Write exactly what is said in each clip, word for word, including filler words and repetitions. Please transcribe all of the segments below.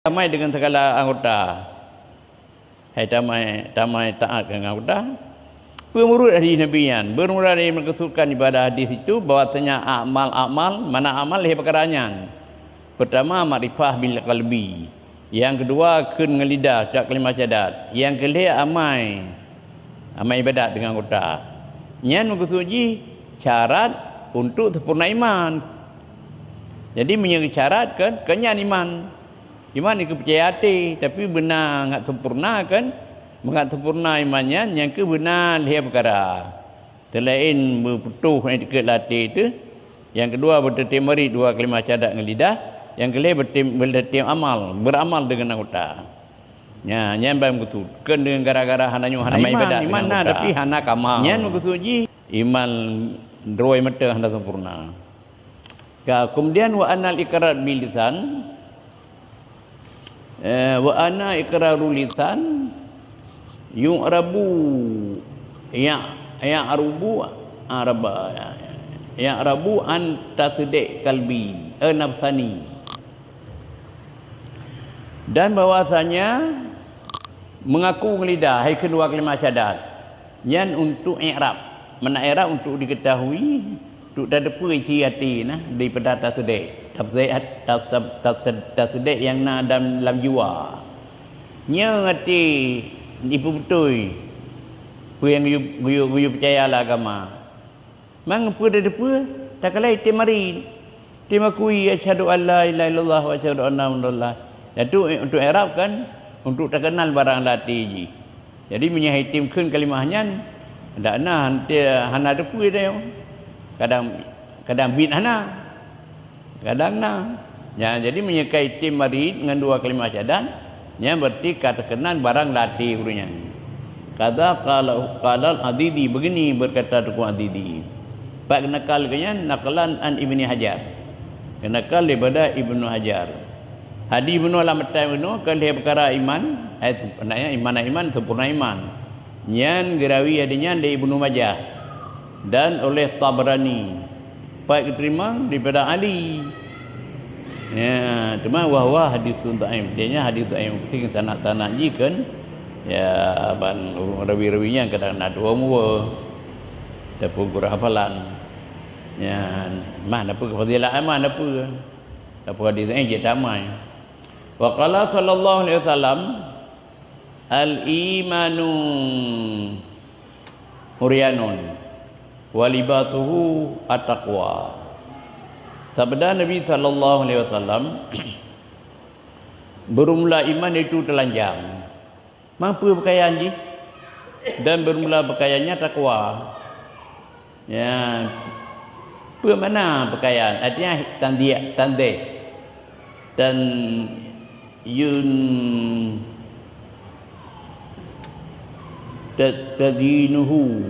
amai dengan segala anggota. Hai tamai, tamai taat keu anggota. Peue meunurot hadis Nabi nyan? Bermula dari meukeusudkan ibadah hadis itu bahwasanya amal-amal, mana amal lhèe peukara nyan. Pertama, makrifah bil qalbi. Nyang keudua, kheun ngon lidah, ucap kalimah syahadat. Nyang keulhèe, amai, amai ibadat dengan anggota. Nyan meukeusud jih syarat untuk sempurna iman. Jadi, meunyoe syarat kan, kan nyan iman. Iman nyan keu peucaya até, tapi beuna ngat sempurna kan? Mangat sempurna iman nyan, nyang keu beuna lhèe peukara. Seulaén beuputôh nyang dikeue lam até teuh, nyang keudua beuteutem marit dua kalimah syahadat ngon lidah, nyang keulhèe beuteutem, beuteutem amal, beuramal deungon anggota. Nya, nyan ban meukeusud. Kheun deungon gara-gara hana nyoe hana iman, iman na, tapi hana kamal. Nyan meukeusud jih iman droe mantong hana sempurna. Ka, kemudian wa anal iqrar bil lisan, eh, wa ana iqraru lisan yu'rabu ya, ya'rubu araba, ya'rabu an tasdiq qalbi, eh, nafsani. Dan bahwasanya mengaku ngon lidah, hai kheun dua kalimah syahadat. Nyan untuk i'rab. Makna i'rab untuk diketahui, untuk tateupeue isi até na daripada tasdiq. Tasdiq, tas-, tas-, tas-, tasdiq nyang na dalam, lam jiwa. Nyoe até jipeubeutôi peue nyang geuyue, geuyue, geuyue peucaya lam agama. Mang peue tateupeue, takalai item marit. Item akui, "Asyhadu an la ilaha illallah wa asyhadu anna Muhammadar Rasulullah." Nyan untuk i'rab kan, untuk takeunal barang lam até jih. Jadi, meunyoe hai item kheun kalimah nyan, dak na, hana tateupeue teuh. Kadang, kadang bit hana. Kadang na. Nya, jadi meunyoe ka item marit ngon dua kalimah syahadat, nyan berarti ka teukeunal barang lam até ureuëng nyan. Kadza qala, qalal Azizi, begini berkata Teungku Azizi. Pat geunakal geuh nyan, naqlan an Ibni Hajar. Geunakal daripada Ibnu Hajar. Hadis bunoe lam matan bunoe keu lhèe peukara iman, eh, maknanya iman, iman, sempurna iman. Nyan geurawi hadis nyan lé Ibnu Majah dan oleh Tabrani. Pat geuteurimong daripada Ali. Ya, teuma wa huwa haditsun dhaif. Dia nyan hadis dhaif, penting sanad-sanad jih kan. Ya, ban ureuëng rawi-rawi nyan kadang na dua mua. Ataupun kurang hafalan. Ya, mah na peue fadilah, mah na peue. Tapi hadis dhaif jeuet tamai. Wa qala sallallahu alaihi wasallam, "Al-imanu uryanun, wa libasuhu at-taqwa." Sabda Nabi sallallahu alaihi wasallam, "Beureumola iman itu teulanjang." Mang peue peukayan jih? Dan beureumola peukayan nyan takwa. Ya, peue makna peukayan? Artinya tanzih, tanzih. Tan yun ta-, tazinuhu.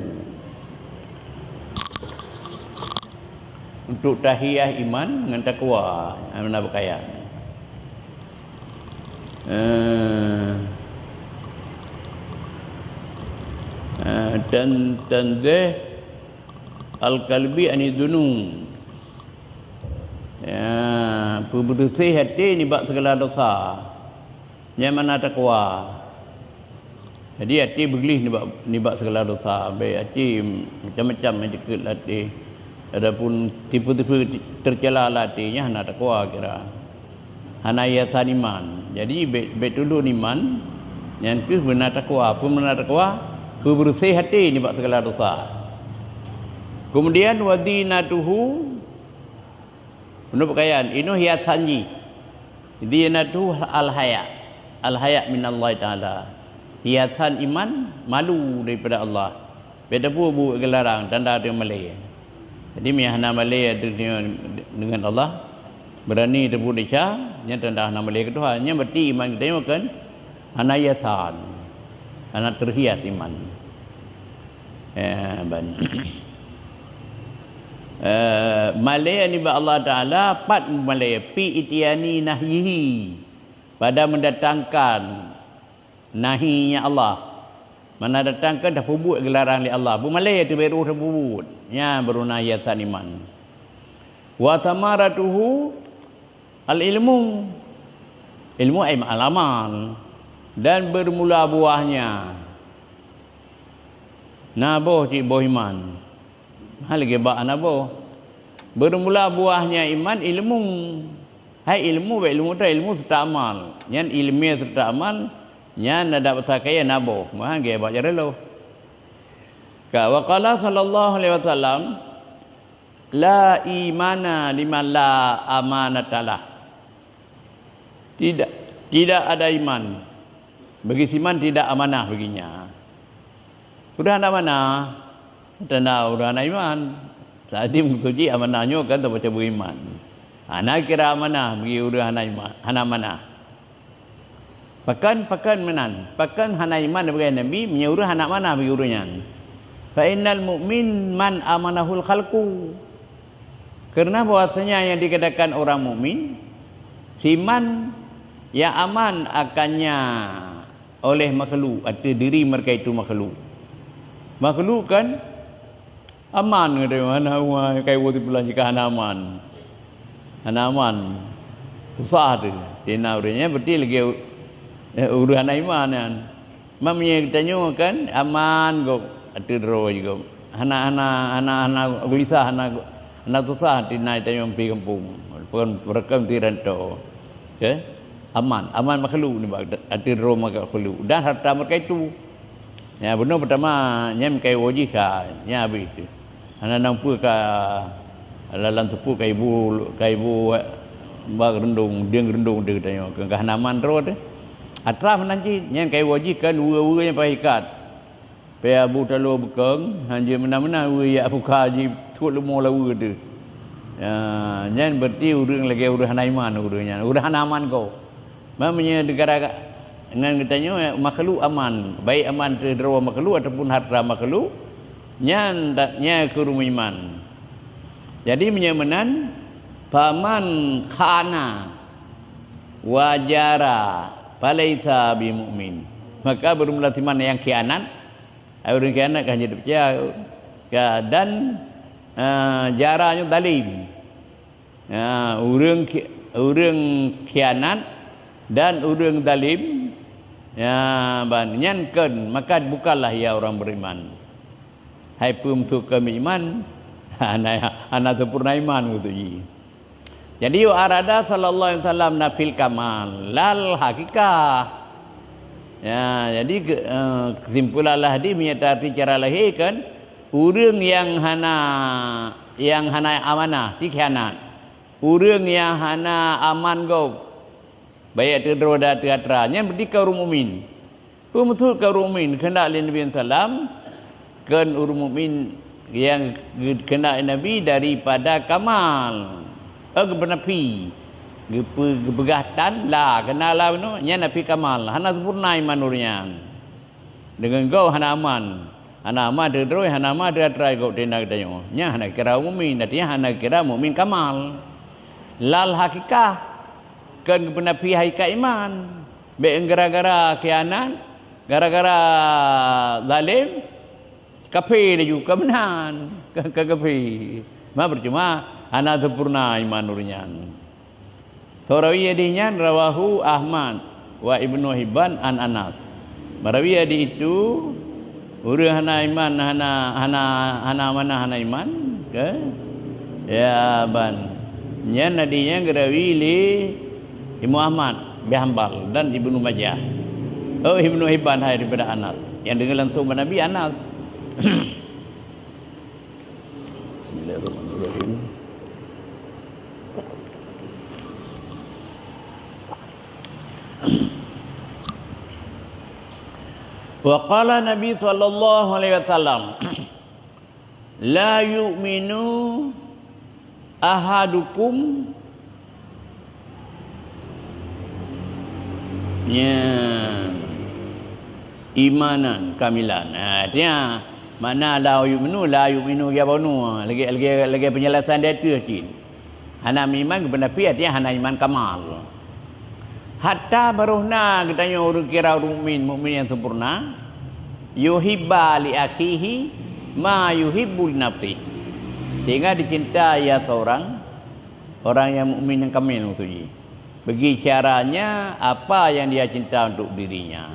Untuk tahiah iman ngon takwa, hana peukayan. Eh, eh, tan-, tanzih al-qalbi ani dzunub. Ya, peubeureuséh até nibak segala dosa. Nyan makna takwa. Jadi, até beugleh nibak, nibak segala dosa. Bèk até macam-macam nyang jikheun lam até. Adapun tipe-tipe teucela lam até, nyan hana takwa kira. Hana hiasan iman. Jadi, bèk, bèk tulôn iman, nyan kheueh beuna takwa. Peue makna takwa? Peubeureuséh até nibak segala dosa. Kemudian, wa zinatuhu, Bunoe peukayan, inoe hiasan jih. Zinatuhu al-haya. Al-haya minallahi ta'ala. Hiasan iman, malu daripada Allah. Bèk tapeubuet geularang, tanda teumalèe. Jadi, meunyo hana malèe deungon Allah, beurani tapeubuet desya, nyan tanda hana malèe keu Tuhan. Nyan berarti iman geutanyoe kan hana hiasan, hana teuhias iman. Eh, ban. Eh, malèe nibak Allah Taala, pat malèe, fi ityani nahyihi, pada mendatangkan nahinya Allah. Mana datangkan tapeubuet geularang lé Allah. Beumalèe teuh bèk rôh tapeubuet. Nyan baru na hiasan iman. Wa thamaratuhu al-ilmu. Ilmu ai amal. Dan bermula buahnya. Na boh cit boh iman. Ha lagée bak hana boh. Bermula buahnya iman ilmu. Hai ilmu, bak ilmu tu ilmu serta amal. Nyan ilmu serta amal, nyan ada basa kaya na boh. Mah lagée bak jaroe loh. Ka wa qala sallallahu alaihi wasallam, "La imana liman la amanatalah." Tidak, tidak ada iman bagi siman tidak amanah baginya. Udah hana amanah, tanda udah hana iman. Saat ini maksud jih amanah nyoe kan tabaca beriman. Hana kira amanah bagi udah hana iman, hana amanah. Pakon, pakon meunan? Pakon hana iman bagi Nabi, meunyoe ureuëng hana amanah bagi ureuëng nyan. Fa innal mu'min man amanahul khalqu. Karena bahwasanya yang dikatakan orang mukmin, siman yang aman akannya oleh makhluk, atau diri mereka itu makhluk. Makhluk kan aman, kata, hana, hana, kai woe teupulang jika hana aman. Hana aman. Susah tu. Tina ureuëng nyan berarti lagi, eh, ureuëng hana iman nyan. Meunyoe geutanyoe kan aman gob ateueh droe jih gob. Hana, hana, hana, hana geulisah, hana, hana susah tina tanyoe pi gampông. Bukan beureukem ti ranto. Ke? Aman, aman makhluk nibak ateueh droe makhluk dan harta mereka itu. Ya, bunoe pertama nyang kai woe jih ka, nya habéh tu. Hana nang peue ka lalan teupeu ka ibu, ka ibu bak reundong, deueng reundong teuh geutanyoe. Keu ka hana aman droe teuh. Atra meunan cit, nyang kai woe jih kan weue-weue nyang pakai ikat. Pé abu taloe beukong, hanjeuet meunan-meunan weue yak buka jih tuek leumo laweue teuh. Ya, nyan berarti ureuëng lagée ureuëng hana iman ureuëng nyan. Ureuëng hana aman gob. Meunyoe gara ngon geutanyoe makhluk aman, baik aman teuh droe makhluk ataupun harta makhluk, nyan dat nyan keu ureuëng iman. Jadi meunyoe meunan, faman khana wa jara falaisa bimumin. Maka beureumeula siman nyang khianat, ureuëng khianat ka hanjeuet peucaya, ka, dan, eh, jara nyoe zalim. Ya, ureuëng khi-, ureuëng khianat dan ureuëng zalim, ya, ban nyan kon, maka bukanlah ia orang beriman. Hai peue meutuka meuiman, hana, hana sempurna iman beutôi jih. Jadi, wa arada sallallahu alaihi wasallam nafil kamal lal hakikah. Ya, jadi ke-, eh, kesimpulan lah di menyata arti cara lahir kan, ureuëng nyang hana, nyang hana amanah, ti khianat. Ureuëng nyang hana aman gob, baik ateueh droe dan ateueh atra, nyan berarti ka ureuëng mukmin. Peue meutuka ureuëng mukmin keuheundak lé Nabi sallam, kon ureuëng mukmin nyang keuheundak Nabi daripada kamal. Eh, geupeunafi. Geupeu-, geupeugah tan la, keunan la bunoe, nyan nafi kamal. Hana sempurna iman ureuëng nyan. Deungon gob hana aman. Hana aman ateueh droe, hana aman ateueh atra gob tina geutanyoe. Nyan hana kira mukmin, artinya hana kira mukmin kamal. Lal hakikah, kon geupeunafi hakikat iman. Bék gara-gara khianat, gara-gara zalim, kafé laju, ka meunan, ka, ka kafé. Ma percuma, hana sempurna iman ureuëng nyan. Soe rawi hadis nyan, rawahu Ahmad wa Ibnu Hibban an Anas. Marawi hadis itu, ureuëng hana iman, hana, hana, hana amanah, hana iman, ke? Ya, ban. Nyan hadis nyan geurawi lé Imam Ahmad bin Hanbal dan Ibnu Majah. Oh, Ibnu Hibban hai daripada Anas. Nyang deungoe langsung bak Nabi Anas. Bismillahirrahmanirrahim. Wa qala Nabi sallallahu alaihi wasallam, "La yu'minu ahadukum." Ya. Imanan kamilan. Ha, artinya, makna la yu'minu, la yu'minu ya banu. Lagi, lagi, lagi penjelasan dia tu cit. Hana meuiman, geupeunafi, artinya hana iman kamal. Hatta baroh na geutanyoe ureuëng kira ureuëng mukmin, mukmin nyang sempurna, yuhibba li akhihi ma yuhibbu li nafsihi. Sehingga dicinta ia seorang, orang yang mukmin yang kamil maksud jih. bagi caranya apa yang dia cinta untuk dirinya.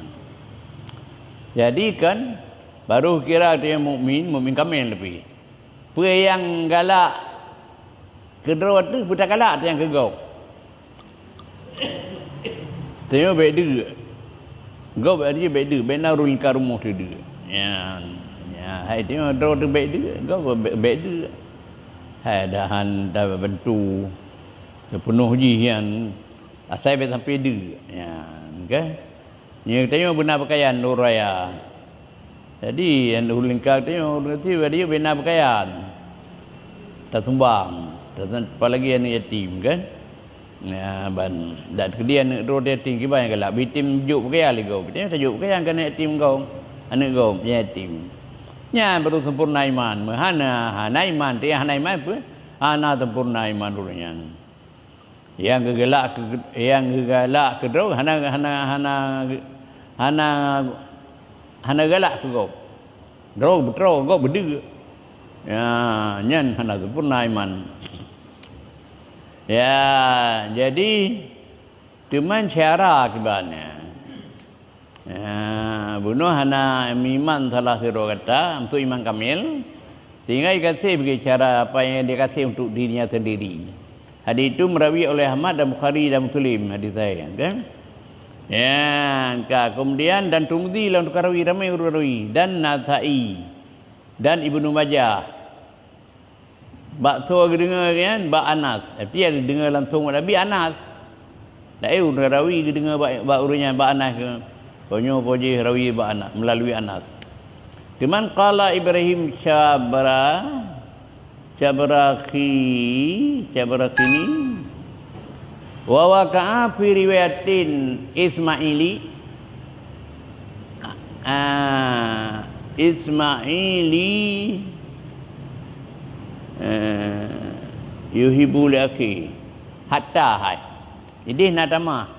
Jadi kan, baru kira dia mukmin, mukmin kamil lebih. Peue nyang galak keudroe teuh, peue tagalak nyang keu gob. Tanyoe bék deuk. Gob arti bék deuk, bék na ureuëng ka rumoh teuh deuk. Nyan, nyan, hai tanyoe droe teuh bék deuk, gob bék, bék deuk. Hai dahan tabantu, teupeunôh jih nyan, asai bék sampai deuk. Nyan, kan? Nyoe tanyoe beuna peukayan lôn raya. Jadi, nyang ulôn ka tanyoe, ureuëng ti badi beuna peukayan. Tasumbang, tasan-, apalagi aneuëk yatim, kan? Ya, ban dak keudi aneuëk droe yatim kiban nyang galak, bitem jok peukayan lé gob. Bitem tajok peukayan keu aneuëk yatim gob, aneuëk gob nyang yatim. Nyan baru sempurna iman. Meuhana, hana iman, tiah hana iman peue? Hana sempurna iman ureuëng nyan. Nyang geugalak keu, nyang geugalak keu droe hana, hana, hana, hana, hana galak keu gob. Droe beutroe, gob beudeuk. Ya, nyan hana sempurna iman. Ya, jadi, teuma cara kiban nyan. Ah, bunoe hana meuiman salah sidroe gata, untuk iman kamil, sehingga dikasih bagi cara apa yang dikasih untuk dirinya sendiri. Hadis itu merawi oleh Ahmad dan Bukhari dan Muslim, hadis sahih, kan? Ya, ka, kemudian dan Tirmidzi lam rawi, ramai ureuëng rawi, dan Nasa'i, dan Ibnu Majah. Bak soe geudeungoe nyan? Bak Anas. Tapi ada deungoe langsung bak Nabi, Anas. Dak eh ureuëng rawi geudeungoe bak, bak ureuëng nyan, bak Anas ke. Konyo po jih rawi bak Anas, melalui Anas. Teuma qala Ibrahim Syabra, Syabraki, Syabrakini, wa waqa'a fi riwayatin Ismaili, ah, Ismaili, eh, yuhibbu li akhi. Hatta hai. Ideh na tamah.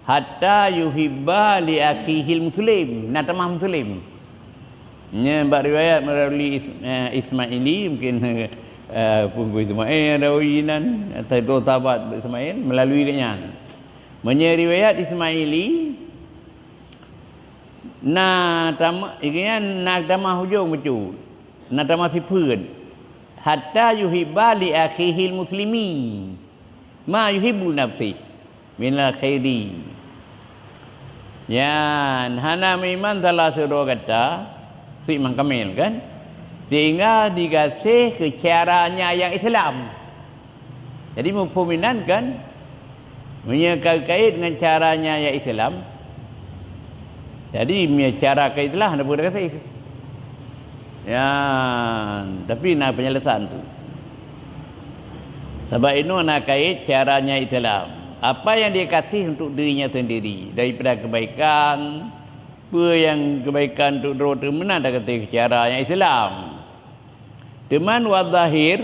Hatta yuhibba li akhihil muslim. Na tamah muslim. Nyan bak riwayat melalui Is-, eh, Ismaili, mungkin, eh, pun Ismail rawi nan, atau sahabat Ismail, melalui gobnyan. Meunyoe riwayat Ismaili, na tamah, ingat na tamah ujong bacut. Na tamah sifeut. Hatta yuhibba li akhihil muslimi ma yuhibbu nafsih minal khairi. Nyan hana meuiman salah sidroe gata, sik mangkamil kan, sehingga digaséh keu caranya nyang Islam. Jadi muphom inan kan, meunyoe ka kait ngon caranya nyang Islam, jadi meunyoe cara ka Islam hana peue gaséh. Ya, tapi na penyelesaian tu. Sabab inoe na kait caranya Islam. Apa yang dia kasih untuk dirinya sendiri daripada kebaikan, peue nyang kebaikan untuk droe teuh meunan dak kata cara nyang Islam. Teuma wa zahir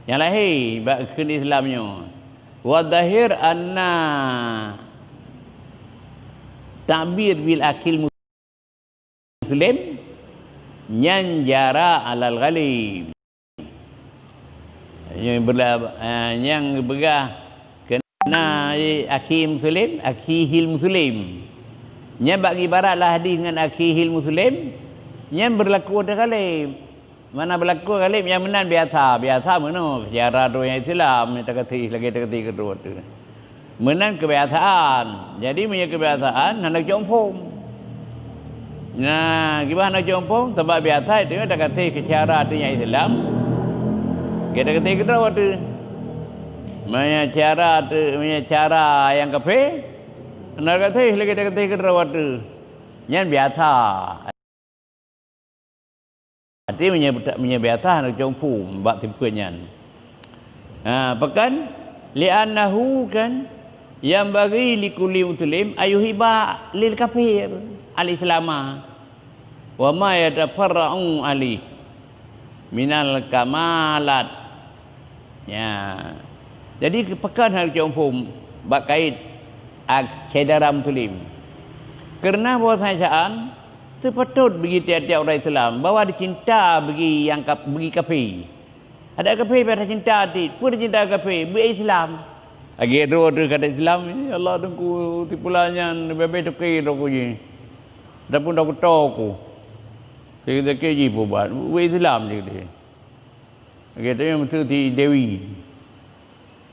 nyang lahé bak kheun Islam nyoe. Wa zahir anna ta'bir bil akhil muslim nyan jara alal ghalib. Nyang berla-, eh, nyang geupeugah keu na akhi muslim, akhihil muslim. Nyan bak ibarat lah hadis ngon akhihil muslim, nyan berlaku pada ghalib. Mana berlaku ghalib nyang meunan biasa, biasa meunoe cara droe nyang Islam, nyang takaséh lagée takaséh keudroe teuh. Meunan keubiasaan. Jadi meunyoe keubiasaan hana cok muphom. Nah, kiban hana cok muphom, sabab biasa itu takaséh keu cara teuh nyang Islam. Kita takaséh keudroe teuh. Meunyoe cara teuh, meunyoe cara nyang kafé, hana takaséh lagée takaséh keudroe teuh. Nyan biasa. Arti meunyoe, meunyoe biasa hana cok muphom bak sifeut nyan. Ha, pakon? Li'annahu kan yanbaghi likulli muslim ayyuhibba lil kafir al-islama wa ma yatafarra'u alaih minal kamalat. Ya. Jadi pakon hana cok muphom bak kait ak syedara muslim. Karena bahwasanya caan teupatot bagi tiap-tiap ureuëng Islam bahwa dicinta bagi nyang kap-, bagi kafé. Ada kafé pada cinta até, peue dicinta kafé, bagi Islam. Lagèe droe teuh ka Islam, "Ya Allah, Teungku, si pulan nyan bèk-bèk toke droe ku jih. Ataupun droe ku toe ku." Sakét-sakét jih peubat, "Wèh Islam," jih teuh. Lagèe tanyoe meuseue si Dewi.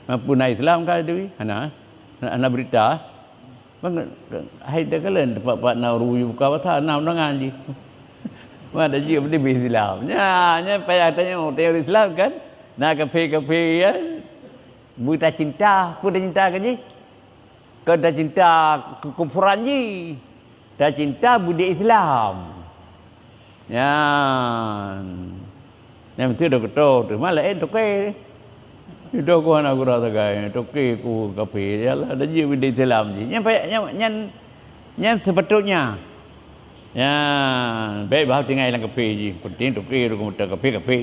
Peue na Islam ka Dewi? Hana. Hana, hana beurita. Bang, hai dah kalian tempat-tempat na ruyu buka pasal, na undangan jih. Mana jih berdiri Islam. Nya, nya payah tanyoe, tanyoe Islam kan? Na kafe-kafe ya. Beu tacinta, peue tacinta keu jih? Kon tacinta keukufuran jih. Tacinta budaya Islam. Nyan. Nyan meusti dokto tu. Malah eh toke. Itu ku hana gura sagai. Toke ku kafe. Yalah, dah jeuet budaya Islam jih. Nyan payah, nyan, nyan, nyan sepatutnya. Nyan, baik bah tinggai lam kafe jih. Penting toke tu kafe, kafe.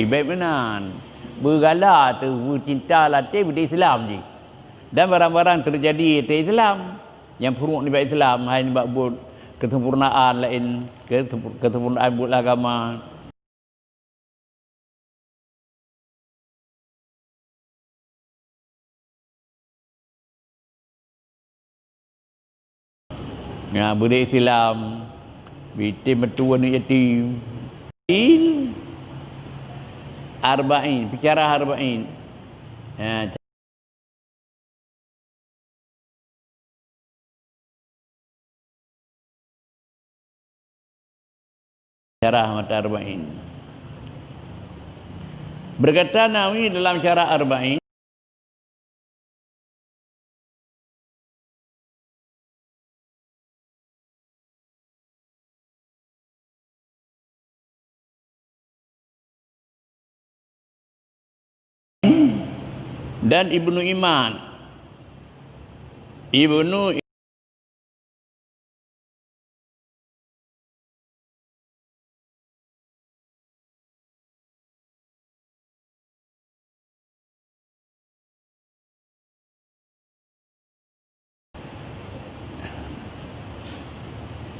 Bèk meunan. Beugala teuh, beucinta lam até, beu Islam jih. Dan barang-barang teujadi ateueh Islam, nyang peurunoe nibak Islam, hai nibak buet keusempurnaan laén, keusempur-, keusempurnaan buet agama. Nyan budaya Islam, bitem meutuwah aneuk yatim. Il Arba'in, bicara Arba'in. Ha, Syarah matan Arba'in. Berkata Nawawi dalam Syarah Arba'in, dan Ibnu Iman. Ibnu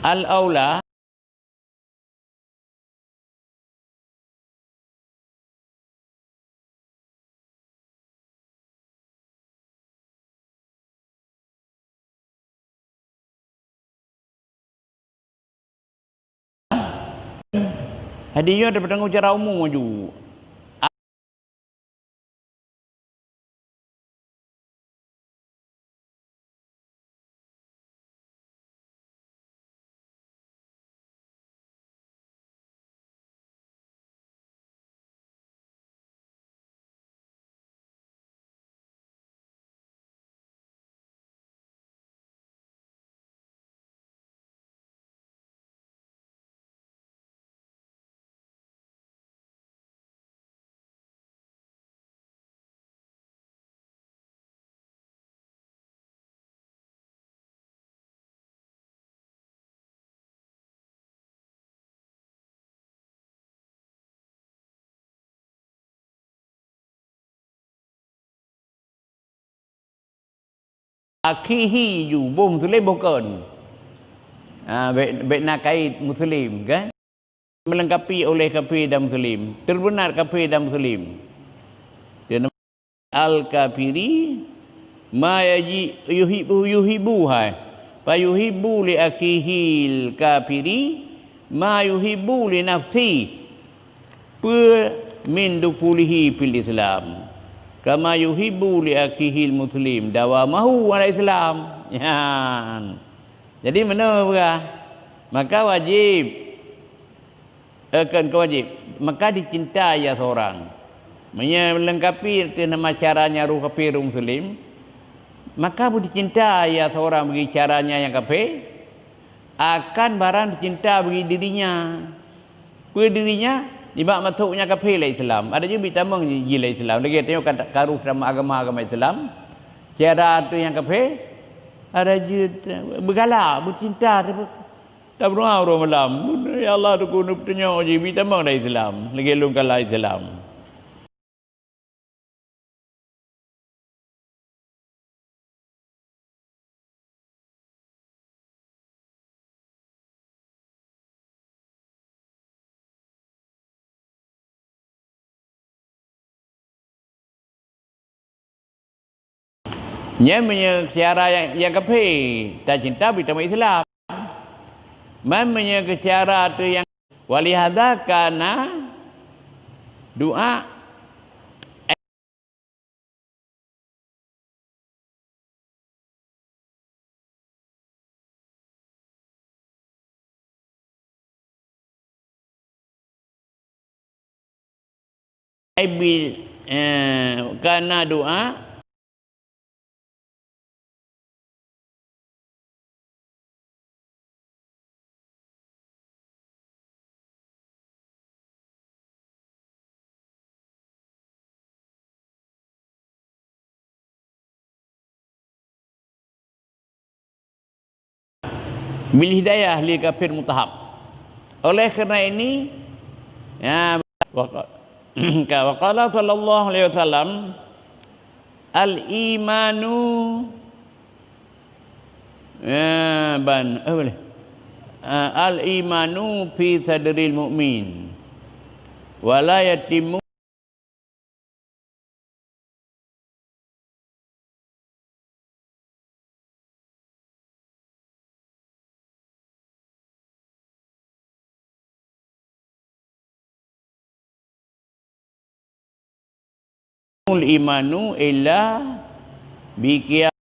Al-Aula. Hadis nyoe tapeutanggong secara umum aju. Akhihi ju, boh muslim bukon. Ha, bèk, bèk na kait muslim, kan? Melengkapi oleh kafir dan muslim. Terbenar kafir dan muslim. Al-kafiri ma yaji-, yuhibbu, yuhibbu hai. Fa yuhibbu li akhihil kafiri ma yuhibbu li nafsi. Peue min dukulihi fil Islam. Kama yuhibbu li akhihil muslim dawamahu ala Islam. Nyan. Jadi meunoe peugah. Maka wajib Eh, kon keu wajéb. Maka dicinta ia seorang. Meunyoe lengkapi teuh nama caranya ruh kafé ruh muslim, maka beudicinta ia seorang bagi caranya nyang kafé, akan barang dicinta bagi dirinya. Peue dirinya? Nibak masôk nyang kafé lam Islam. Ada jeuet bit tamong jih lam Islam. Lagèe tanyoe ka, ka ruh dalam agama, agama Islam. Cara teuh nyang kafé, ada jeuet beugalak, beucinta teuh. Tabruah uroe malam. Ya Allah, Teungku, neupeutunyok jih, bit tamong lam Islam. Lagèe lôn ka lam Islam. Nyan meunyoe cara nyang, nyang kafé, tacinta beutamah Islam. Man meunyoe keu cara tu nyang, walihada kana doa Ai bi-, eh, kana doa. Bil hidayah li kafir mutahab. Oleh karena ini, ya, wa qa-, ka, wa qala sallallahu alaihi wasallam, "Al-imanu," ya, ban, eh, boleh. Ah, "Al-imanu fi sadril mu'min, wa la yatimmu." Al-imanu illa bi qiyam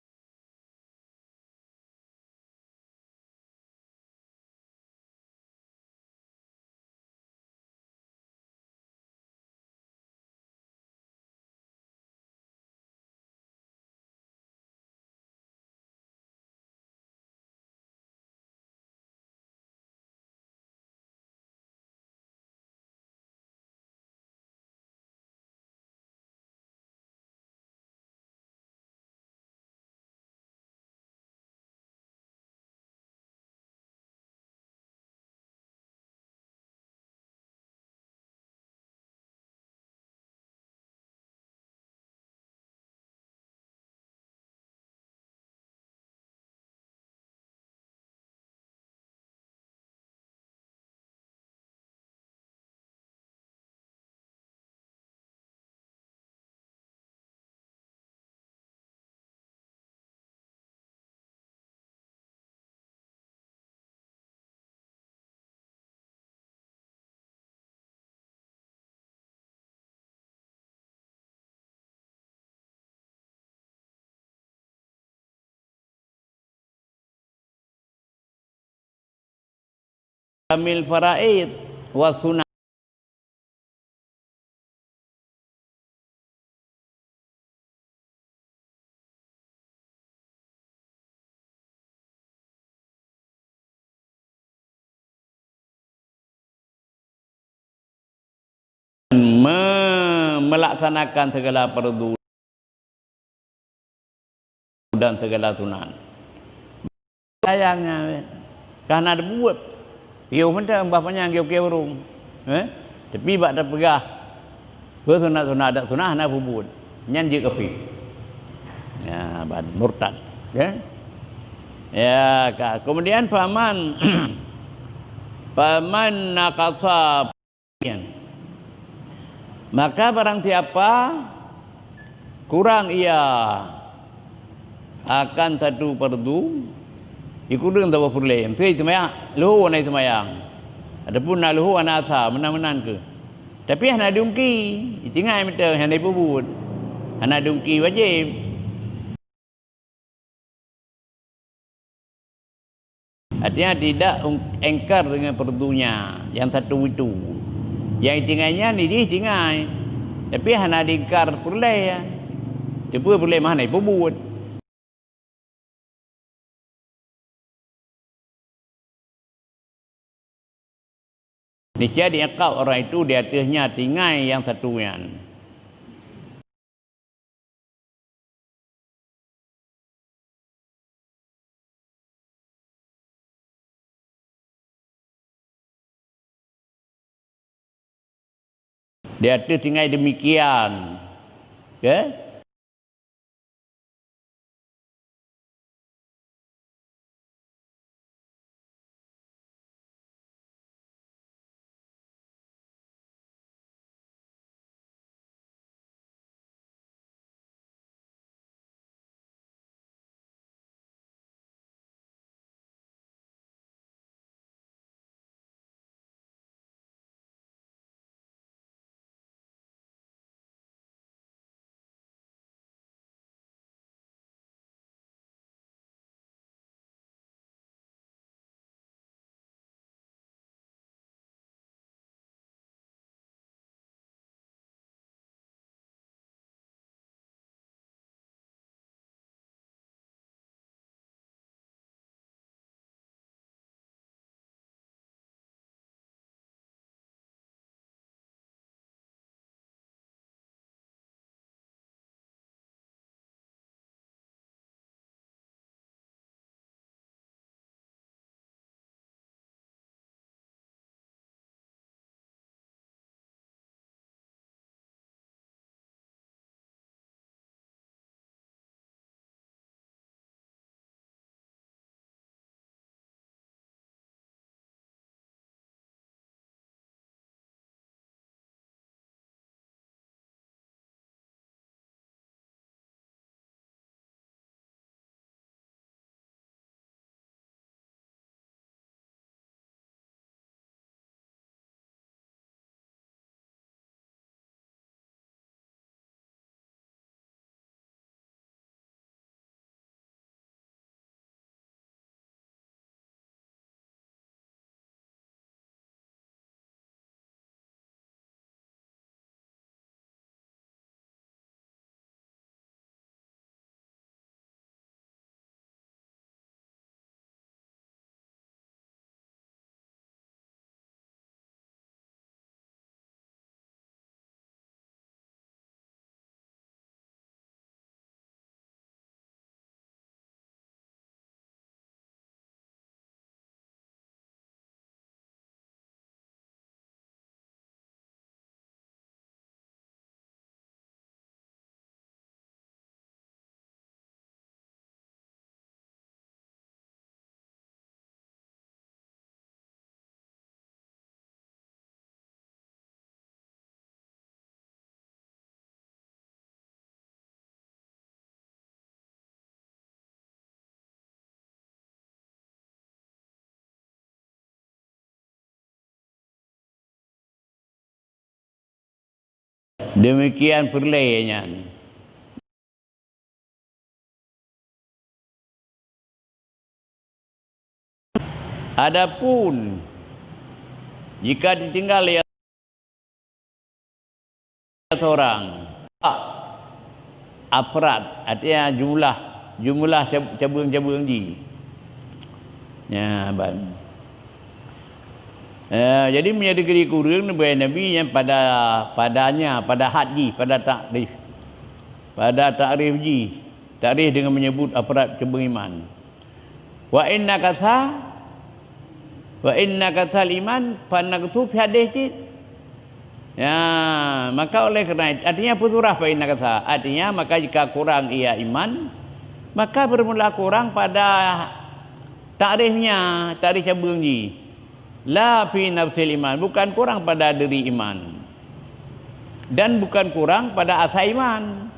Kamil faraid wa sunat. Me-, melaksanakan segala fardu dan segala sunat. Sayang nyan, ka hana dibuet. Yoh mantong bah panyang yoh keu ureueng. Eh? Tapi bak tapeugah, peue sunat-sunat adat sunat hana peubuet. Nyan jeuet kafé. Ya, ban murtad. Ya. Ya, ka. Kemudian faman, faman naqasa Maka barang siapa kurang ia akan satu fardu, ikureueng saboh peureulée, miseue seumayang, leuhô hana seumayang, ataupun na leuhô hana asa, meunan-meunan kheueh. Tapi hana diungki, itingai mantong hana ipeubuet, hana diungki wajéb. Artinya tidak ung-, engkar dengan fardunya yang satu itu. Yang itingai nyan, jih itingai. Tapi hana diingkar peureulée. Teupeu peureulée mah hana ipeubuet. Niscaya diiqab orang itu di ateueh nya tingai nyang satu nyan. Di ateueh tinggai demikian. Ke? Demikian peureulée nyan. Adapun jika ditinggal lé seorang, afrad, artinya jumlah, jumlah cab-, cabeueng-cabeueng jih. Nya, ban. Eh, jadi meunyoe di kureueng neubai Nabi nyan pada, padanya, pada had jih, pada takrif. Pada takrif jih, takrif dengan menyebut afrad cabeueng iman. Wa in nakasa, wa in nakasal iman, fa naqsu fi hadis cit. Ya, maka oleh kerana itu, artinya apa surah fa in nakasa? Artinya, maka jika kurang ia iman, maka bermula kurang pada takrifnya, takrif cabeueng jih. La fi nafsil iman, bukan kurang pada diri iman. Dan bukan kurang pada asai iman.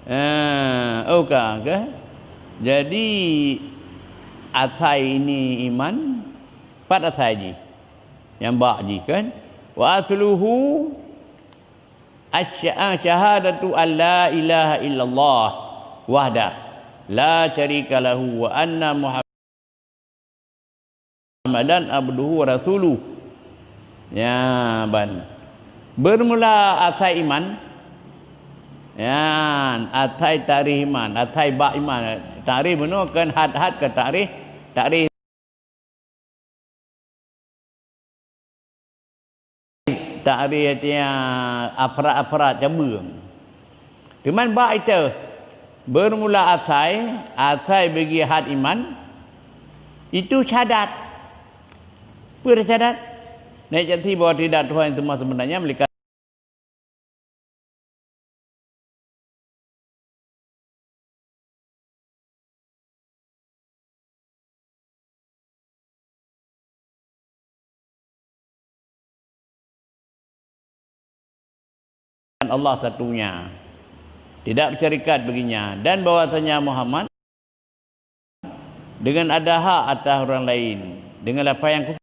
Eh, oh ka, ke? Jadi, asai ini iman, pat asai jih. Nyang bak jih, kan? Wa asluhu asy-, syahadatu an la ilaha illallah wahdah la syarika lahu wa anna Muhammadan abduhu wa rasuluh. Ya, ban. Bermula asai iman. Ya, asai takrif iman, asai bak iman. Takrif bunoe kan had-had ke takrif, takrif, takrif artinya afrad-afrad cabeueng. Teuma bak itu, bermula asai, asai bagi had iman, itu syahadat. Peue syahadat? Nyan nyaksikan bahwa tidak Tuhan yang sembah sebenarnya melainkan Allah satunya, tidak bersyarikat baginya, dan bahwasanya Muhammad dengan ada hak atas orang lain, dengan lafaz yang khusus.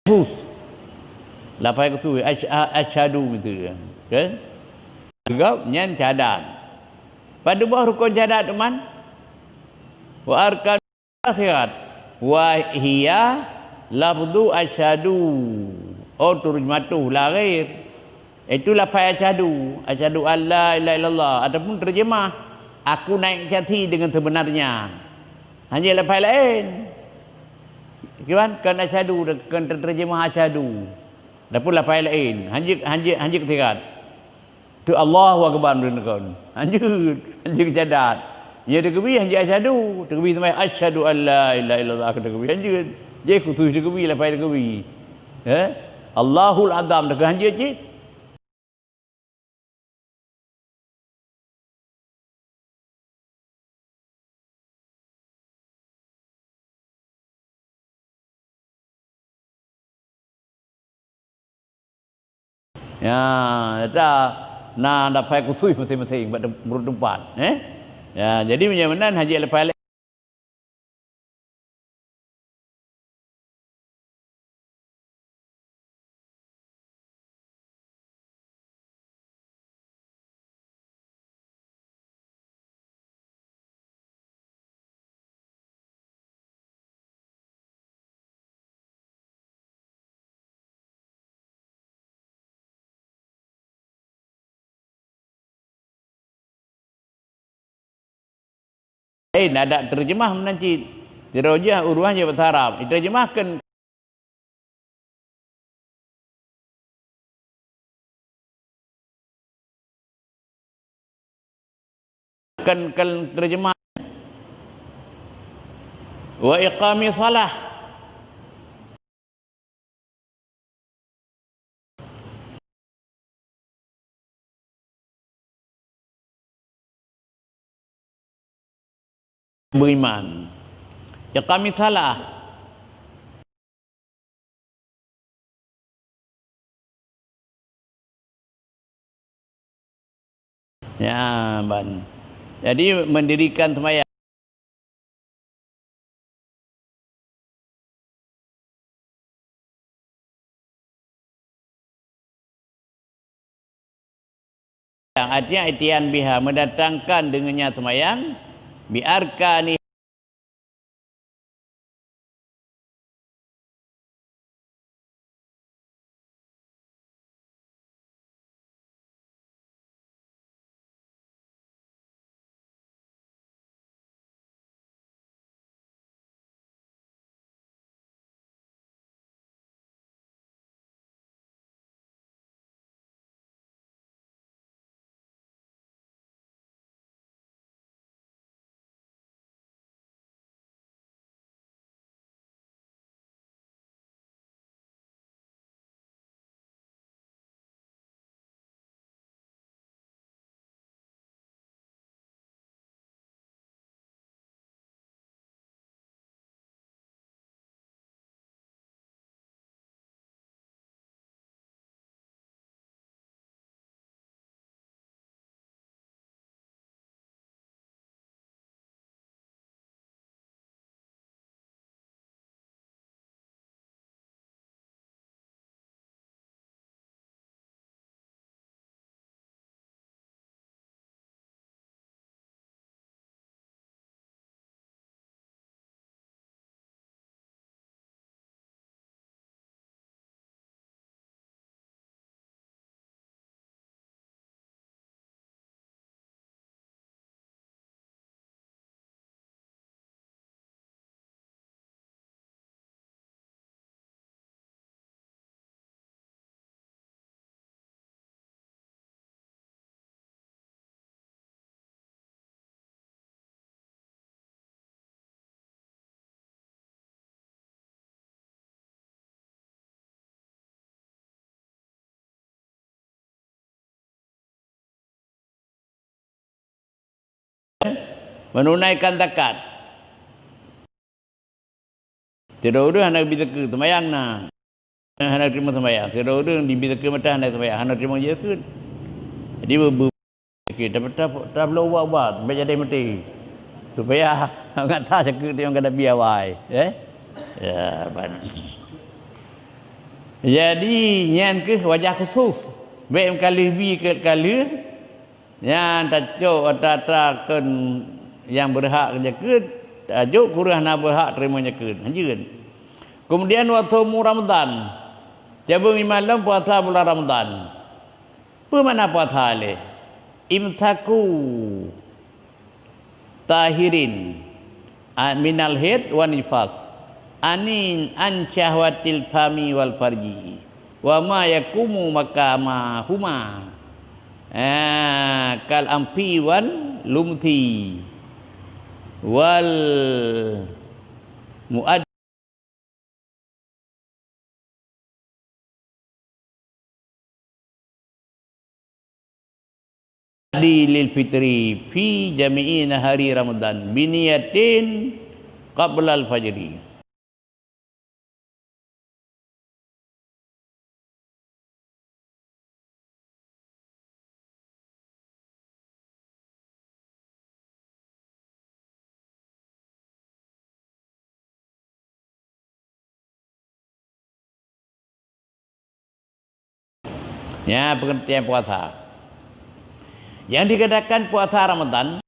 Mahfuz. Lafai khusus, asy-, a-, asyhadu gitu kan. Kan? Gop nyan syahadat. Padum boh rukon syahadat teuma? Wa arkan sirat. Wa hiya lafzu asyhadu. Oh, turjmatuh la ghair. Itu lafai asyhadu, asyhadu an la ilaha illallah, ataupun terjemah, aku naik saksi dengan sebenarnya. Hanya lafai lain. Kiban kan asyhadu, kan terjemah asyhadu. Ataupun lafai lain. Hanjeuet, hanjeuet, hanjeuet sirat. Tu Allahu Akbar meunurot kon. Hanjeuet, hanjeuet syahadat. Nya teukeubie hanjeuet asyhadu, teukeubie sampai asyhadu an la ilaha illallah teukeubie hanjeuet. Jadi khusus teukeubie, lafai teukeubie. Eh? Allahul Azam teukeubie hanjeuet cit. Ya, dah na lafai khusus masing-masing bak tem-, meureuet teumpat, eh? Ya, jadi meunyoe meunan hanjeuet lafai Eh, na dak terjemah meunan cit. Sidroe jih ureueng jih bahasa Arab. Diterjemahkan. Kan, kan terjemah. Wa iqami salah. Beriman. Iqami salah. Ya, ban. Jadi, mendirikan sembahyang. Artinya, itian biha, mendatangkan dengannya sembahyang, bi arkani. Menunaikan zakat. Sidroe ureueng hana bi zakeuet, seumayang na. Hana teurimong seumayang. Sidroe ureueng dibi zakeuet mata hana seumayang, hana teurimong zakeuet. Jadi, be-, be-, zakeuet, tapi ta-, tabloe ubat-ubat, sampai jadi mati. Supaya gata zakeuet nyang ka tabi awai, eh? Ya, ban. Jadi, nyan kheueh wajah khusus. Bék meukaleuh bi keu kaleuh, nyan tacok atra-atra keu nyang beurhak keu jakeuet, tajok kureueng hana beurhak teurimong jakeuet. Hanjeut. Kemudian, wa saumu Ramadan. Cabeueng iman lom puasa bulan Ramadan. Peue makna puasa lé? Imsaku tahirin a-, minal haid wan nifas, anin an syahwatil fami wal farji, wa ma yakumu makamahuma, ah, kal amfi wal lumti, wal muad Di lil fitri fi jami'i nahari Ramadan biniyatin qablal fajri. Nyan pengertian puasa. Yang dikatakan puasa Ramadan,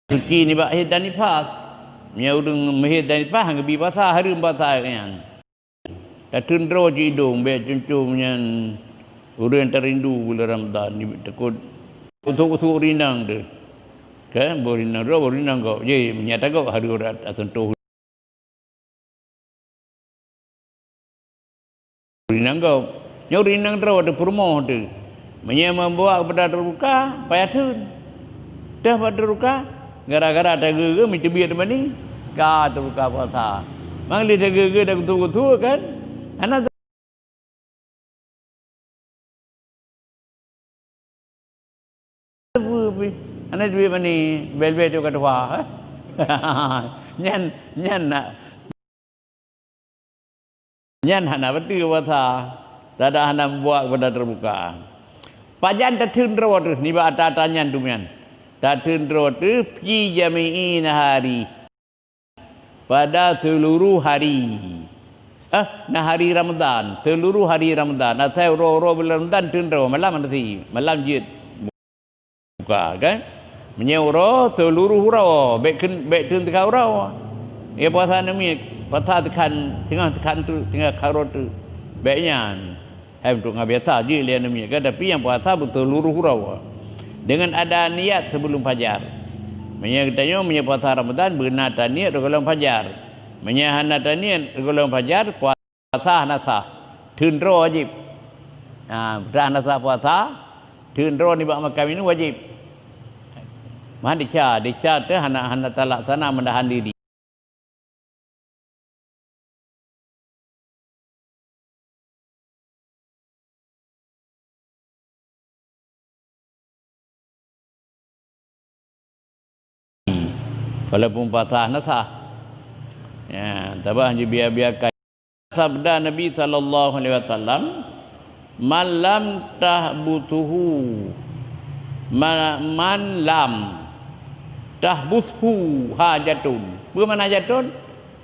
Suci nibak haid dan nifas. Meunyoe ureuëng meuhaid dan nifas, han geubi puasa, hareuem puasa nyan. Tateun droe cit idong, bék cum-cum nyan ureuëng tarindu buleuen Ramadhan, takot usôk-usôk rinang teuh. Kan, boh rinang droe, boh rinang gob. Jih, meunyo tagob hareuem urat taseuntoh. Rinang gob. Nyoe rinang droe teuh peurumoh teuh. Meunyoe meubuet keupada teuruka, payah theun. Teuh bak teuruka, gara-gara tageu-geu meuteubiet teumani, ka teuruka puasa. Mang lé tageu-geu dan kutu-kutu kan? Hana Peue pih? Hana duek mani, bel-bel tu ka tuha, eh? Nyan, nyan nak, nyan hana beutôi puasa. Tada hana buet keupada teuruka. Pajan tateun droe teuh nibak ata-ata nyan tu nyan. Tateun droe teuh fi jami'i nahari. Pada seuluruh hari. Eh, nahari Ramadhan, seuluruh hari Ramadhan. Asai uroe-uroe buleuen Ramadhan teun droe, malam hana si, malam jeuet buka, kan? Meunyoe uroe, seuluruh uroe, bék kheun, bék teun teuka uroe. Ya puasa aneuk miet, puasa teukan, teungoh teukan tu, teungoh ka uroe tu. Bék nyan. Hai, untuk ngon biasa jih lé aneuk miet kan, tapi nyang puasa beutôi seuluruh uroe. Dengan ada niat sebelum fajar. Meunyoe geutanyoe, meunyoe puasa Ramadhan, beuna taniet sigohlom fajar. Meunyoe hana taniet sigohlom fajar, puasa hana sah. Teun droe wajéb. Ha, puasa hana sah puasa, teun droe nibak makan minum wajéb. Meuhan desya, desya teuh hana, hana talaksana menahan diri. Walaupun puasa hana sah. Ya, tabah jibiar-biarkan. Sabda Nabi sallallahu alaihi wasallam, "Man lam tahbuthu, ma-, man lam tahbuthu hajatun." Peue makna hajatun?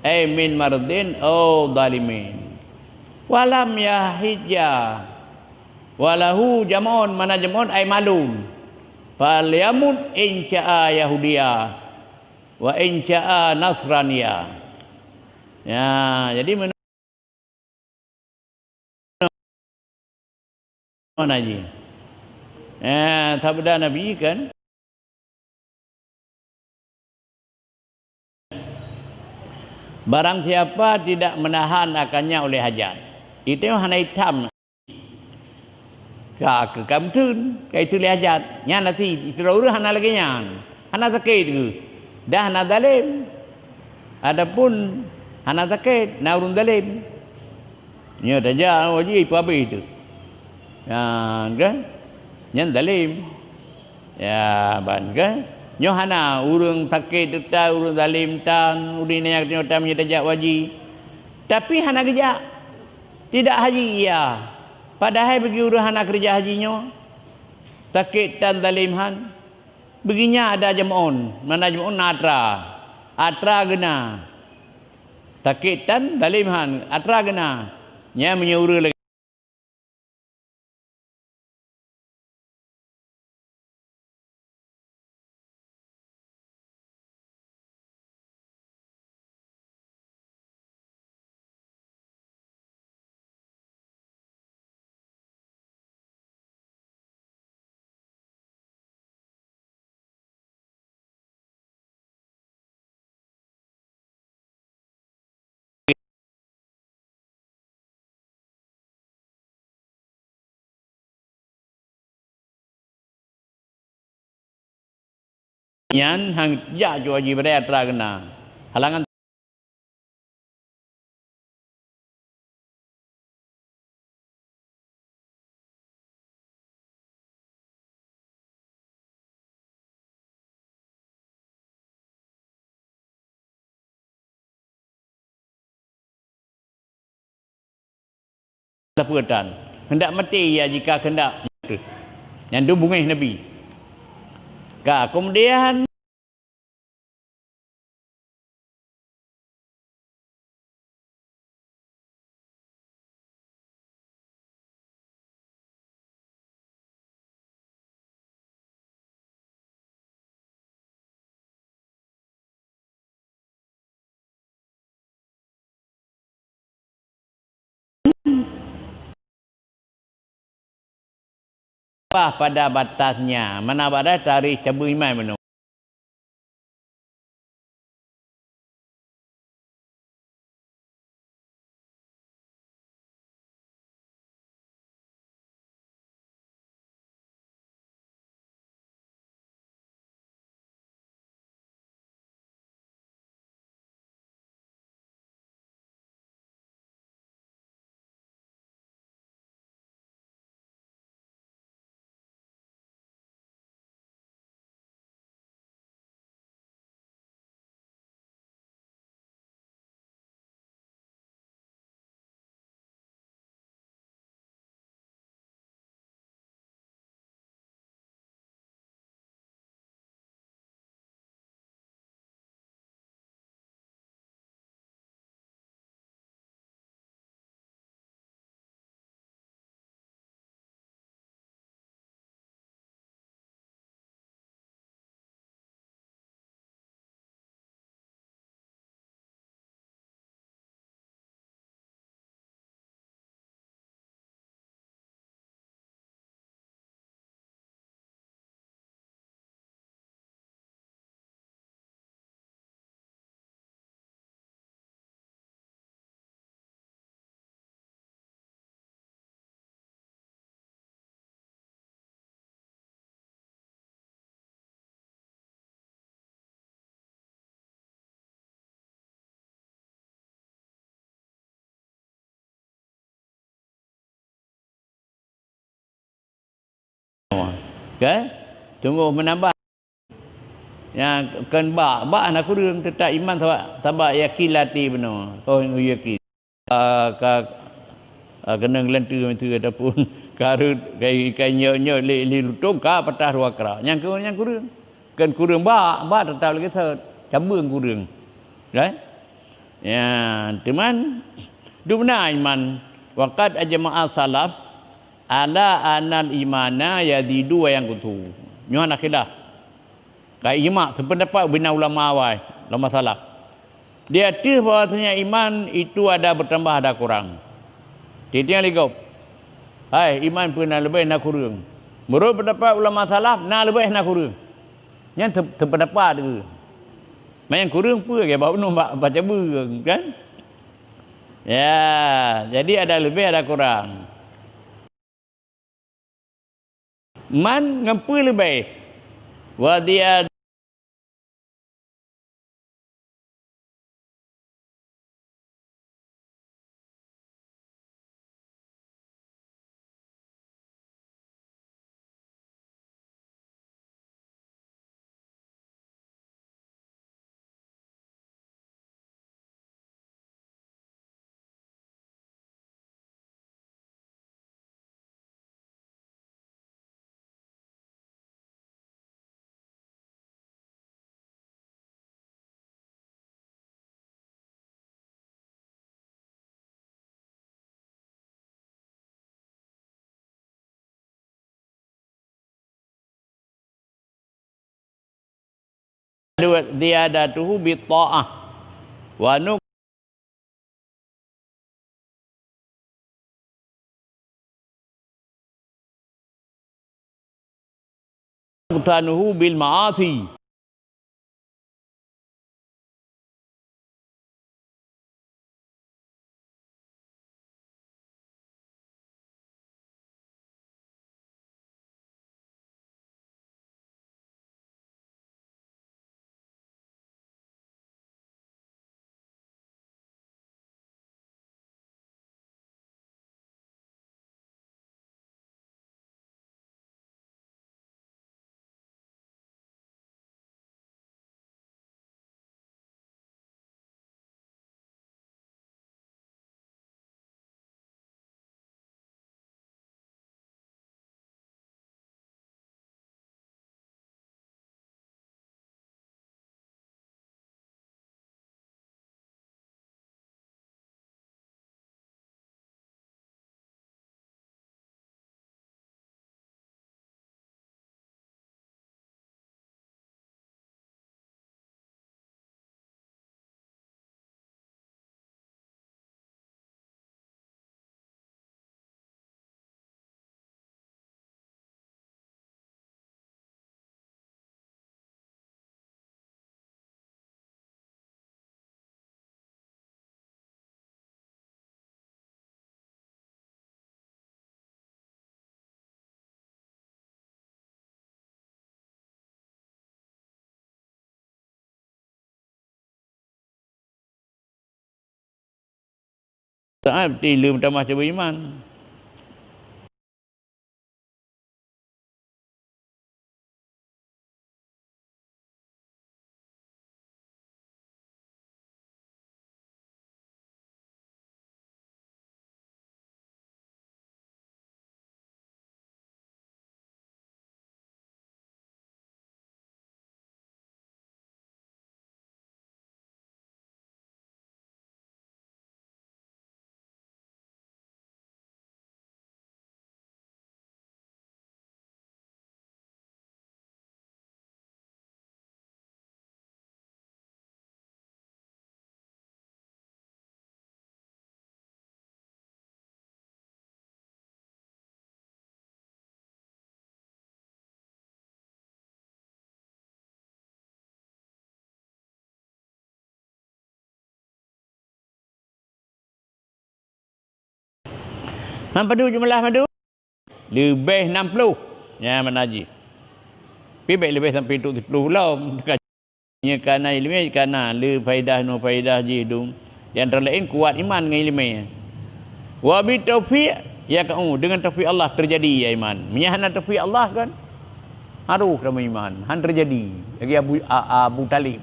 Ai min mardin au zalimin. Wa lam yahijja wa lahu jam'un, makna jam'un ai malun. Falyamut in syaa Yahudiya wa in syaa Nasraniya. Ya, jadi men- Mana ji? Eh, sabda Nabi kan? Barang siapa tidak menahan akannya oleh hajat, itu hana itam. Ka, ka, ka meuteun, ka itu lé hajat. Nyan hati, itu ureuëng hana lagée nyan. Hana sakét geuh. Dah hana zalem. Adapun hana sakét, na ureuëng zalem. Nyoe tajak wajib peuhabéh tu. Nyan kan? Nyan zalem. Ya, ban kan? Nyoe hana ureuëng sakét teuta, ureuëng zalem tan, ureuëng nyang nyoe tan meunyoe tajak wajib. Tapi hana geujak. Tidak haji ia. Padahai bagi ureuëng hana keureuja haji nyoe, sakét tan zalem han. Beuginyan ada jam'un, mana jam'un na atra. Atra geuna. Sakét tan zalem han, atra geuna. Nyan meunyoe ureuëng lagée Nyan hana jak jih bak atra geuna. Halangan Sapeue tan. Hendak maté ia jika keuheundak. Nyan tu beungéh Nabi. Ka, kemudian Bah pada batasnya, mana pada tarikh cabeueng iman bunoe. Kan? Sungguh menambah. Nyang kon bak, bak hana kureueng, teutap iman sabab, sabab yakin lam até bunoe. Oh, yakin. Ah, ka, ah, keunong geulanteu miseue ataupun ka rhot, ka, ka nyot-nyot lé, lé lutông, ka patah dua krak. Nyang ku-, nyang kureueng. Kon kureueng bak, bak teutap lagée sot. Cabeueng kureueng. Kan? Ya, teuma, dum na iman. Wa qad ajma'a salaf ala anal imana yazidu wa yanqusu. Nyoe hana khilaf. Ka ijma, sependapat ubena ulama awai, ulama salaf. Di ateueh bahwasanya iman itu ada bertambah, ada kurang. Tieb-tieb lé gob. Hai, iman peue na leubeh, na kureueng. Meunurot pendapat ulama salaf, na leubeh, na kureueng. Nyan se-, sependapat tu. Manyang kureueng peue lagèe bak uneuen bak, bak cabeue, kan? Ya, jadi ada leubeh, ada kurang. Man ngon peue leubeh? Wa ziyad- Ziyadatuhu bit ta'ah. Wa nu- nuqsanuhu bil ma'asi. Taát ti leuem tamah cabui iman. Hana padub jumlah padub? Leubeh nam ploh. Nyan makna jih. Pi bèk leubeh sampoe trok siploh lom. Nyan ka na ileumèe, ka na le faedah, nyoe faedah jih dum. Di antara laén kuat iman ngon ileumèe. Wa bit taufiq yaqa'u, deungon taufik Allah teujadi iman. Meunyo hana taufik Allah kan, harôh tameuiman, han teujadi. Lagèe Abu, A-, Abu Thalib.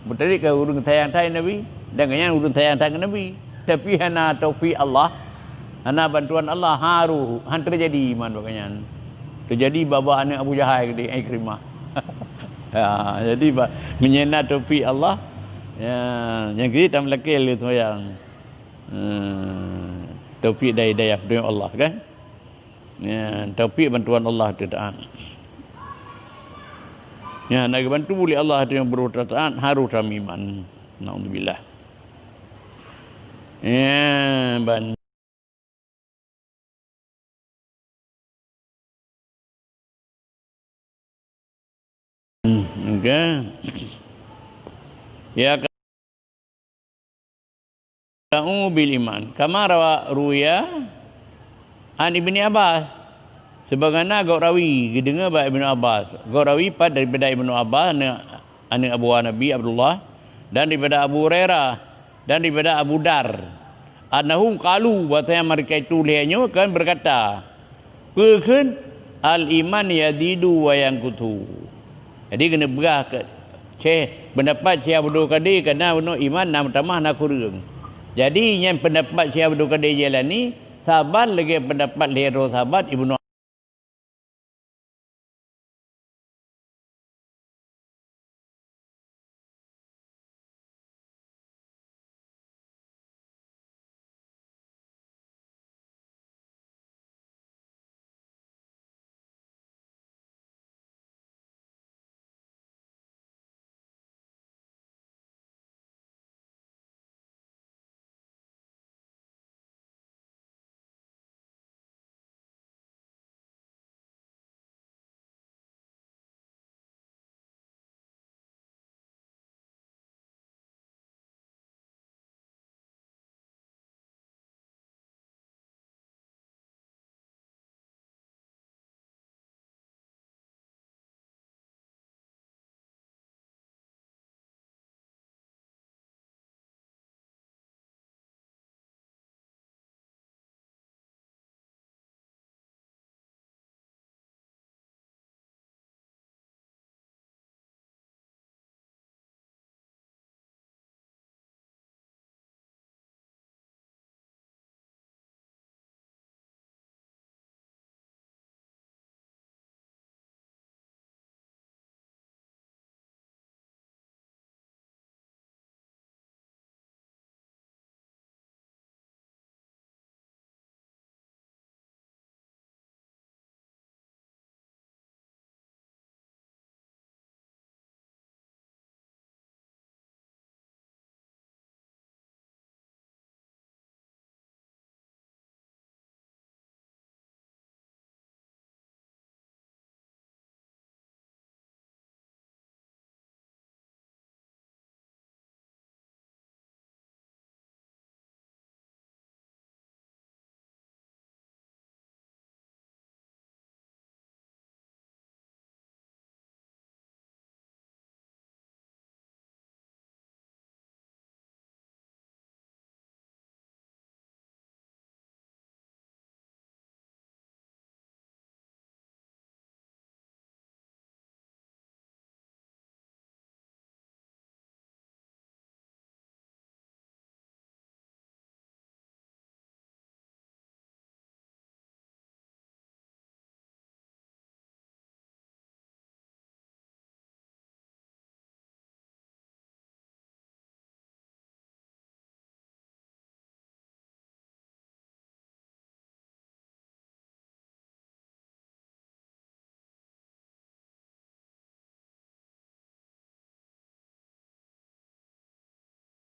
Abu Thalib kan ureueng sayang that ngon Nabi, dan gobnyan ureueng sayang that ngon Nabi. Tapi hana taufik Allah, hana bantuan Allah, harôh, han teujadi iman bak gobnyan. Teujadi bak-bak aneuk Abu Jahal keudéh, Ikrimah. Ya, jadi ba-, meunyo na taufik Allah, ya, nyang keu tameulakèe lé seumayang. Hmm, taufik dari dayah peunyoe Allah, kan? Ya, taufik bantuan Allah teuh taat. Ya, na geubantu lé Allah teuh nyang beurôh taat, harôh tameuiman. Naudzubillah. Ya, ban- Hmm, okey. Ya, ka'u bil iman. Kama rawa ruya an Ibni Abbas. Sebagaimana gob rawi, geudeungoe bak Ibnu Abbas. Gob rawi pat daripada Ibnu Abbas, aneuk, aneuk abu Nabi Abdullah, dan daripada Abu Hurairah, dan daripada Abu Dar. Annahum qalu, bahwasanya mereka itu lhèe nyoe kan berkata, peue kheun, "Al-iman yazidu wa yanqusu." Jadi, keuneuk peugah keu Syekh, pendapat Syekh Abdul Qadir, karena bunoe iman na meutamah, na kureueng. Jadi, nyan pendapat Syekh Abdul Qadir Jailani saban lagèe pendapat lhèe droe sahabat Ibnu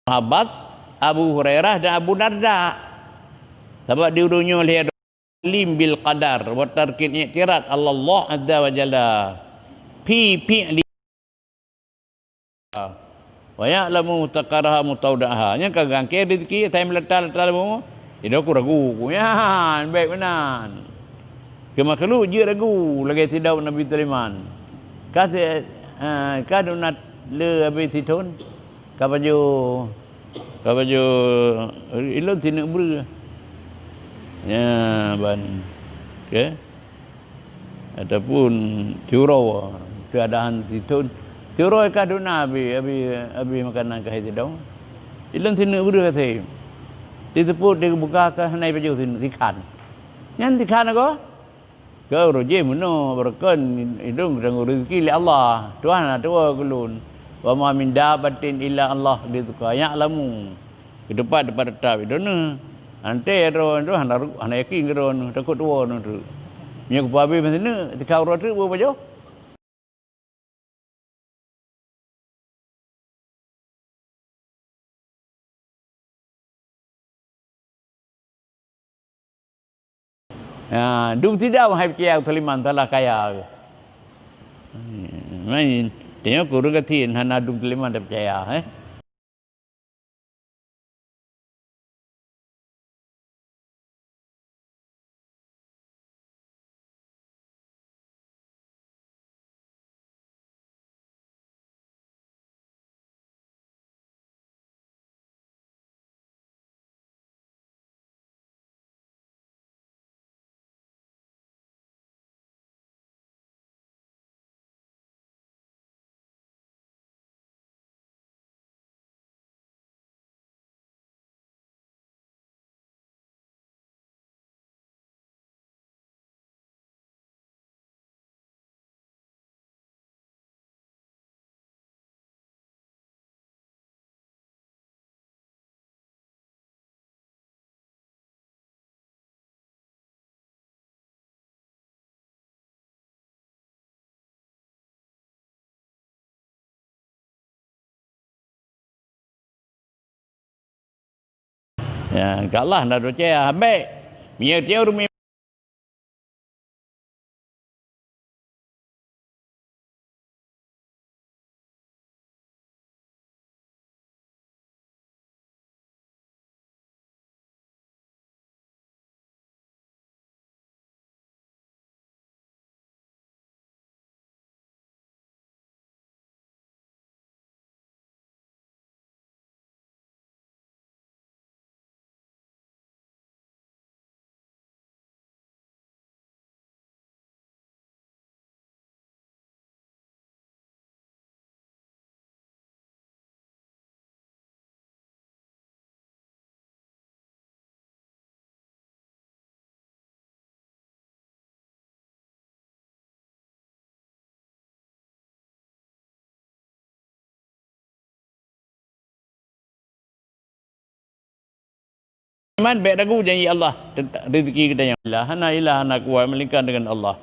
Sahabat Abu Hurairah dan Abu Darda. Sabab di ureueng nyoe lheueh lim bil qadar wa tarkil i'tirad 'ala Allah azza wa jalla fi fi'li wa ya'lamu mustaqarraha mustawda'aha. Nyan ka gangke rezeki, asai meulata-lata lom. Ido ku ragu ku. Nyan, baik meunan. Keu makhluk jeuet ragu lagèe sidroe Nabi Sulaiman. Ka se-, eh, ka duna le habéh sithon. Ka pajoh, ka pajoh ilôn sineuk breueh. Nya ban. Okey. Ataupun siuroe, keuadaan sithon. Siuroe ka duna habéh, habéh, habéh makanan ka hai sidong. Ilôn sineuk breueh ka sém. Siteupot di buka ka hana pajoh sineuk, sikhan. Nyan sikhan agoe. Keu rojih meunoe beureukan idong geutanggong rezeki lé Allah. Tuhan na tuwoe keu lôn. Wa ma min dabbatin illa Allah rizqa ya'lamu. Keu teumpat, teumpat teutap idong neuh. Antée droe neuh hana, hana yakin keu droe neuh, takot tuwoe neuh teuk. Meunyoe geupeuhabéh meusineuk, teuka uroe teuk beu pajoh. Ha, dum sidang hai peucaya Sulaiman salah kaya. Main, tengok kurang katin hana dum Sulaiman dah peucaya, eh. Ya, keu Allah na doce, ha, bèk. Meunyoe tiep ureueng Iman bèk ragu janji Allah teuntang rezeki geutanyoe. La hana ilah, hana kuat melainkan dengan Allah.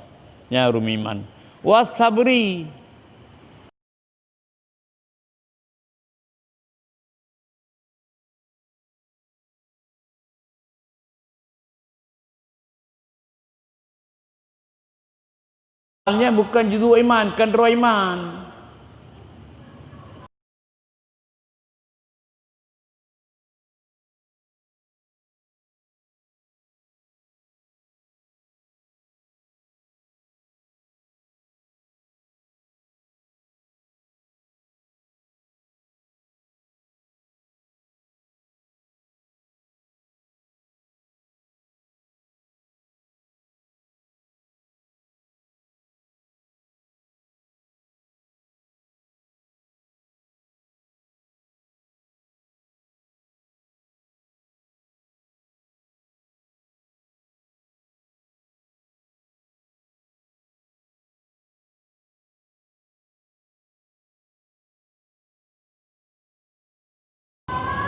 Nyan ureueng iman. Was sabri. Nyan bukan juzuk iman, bukan droe iman.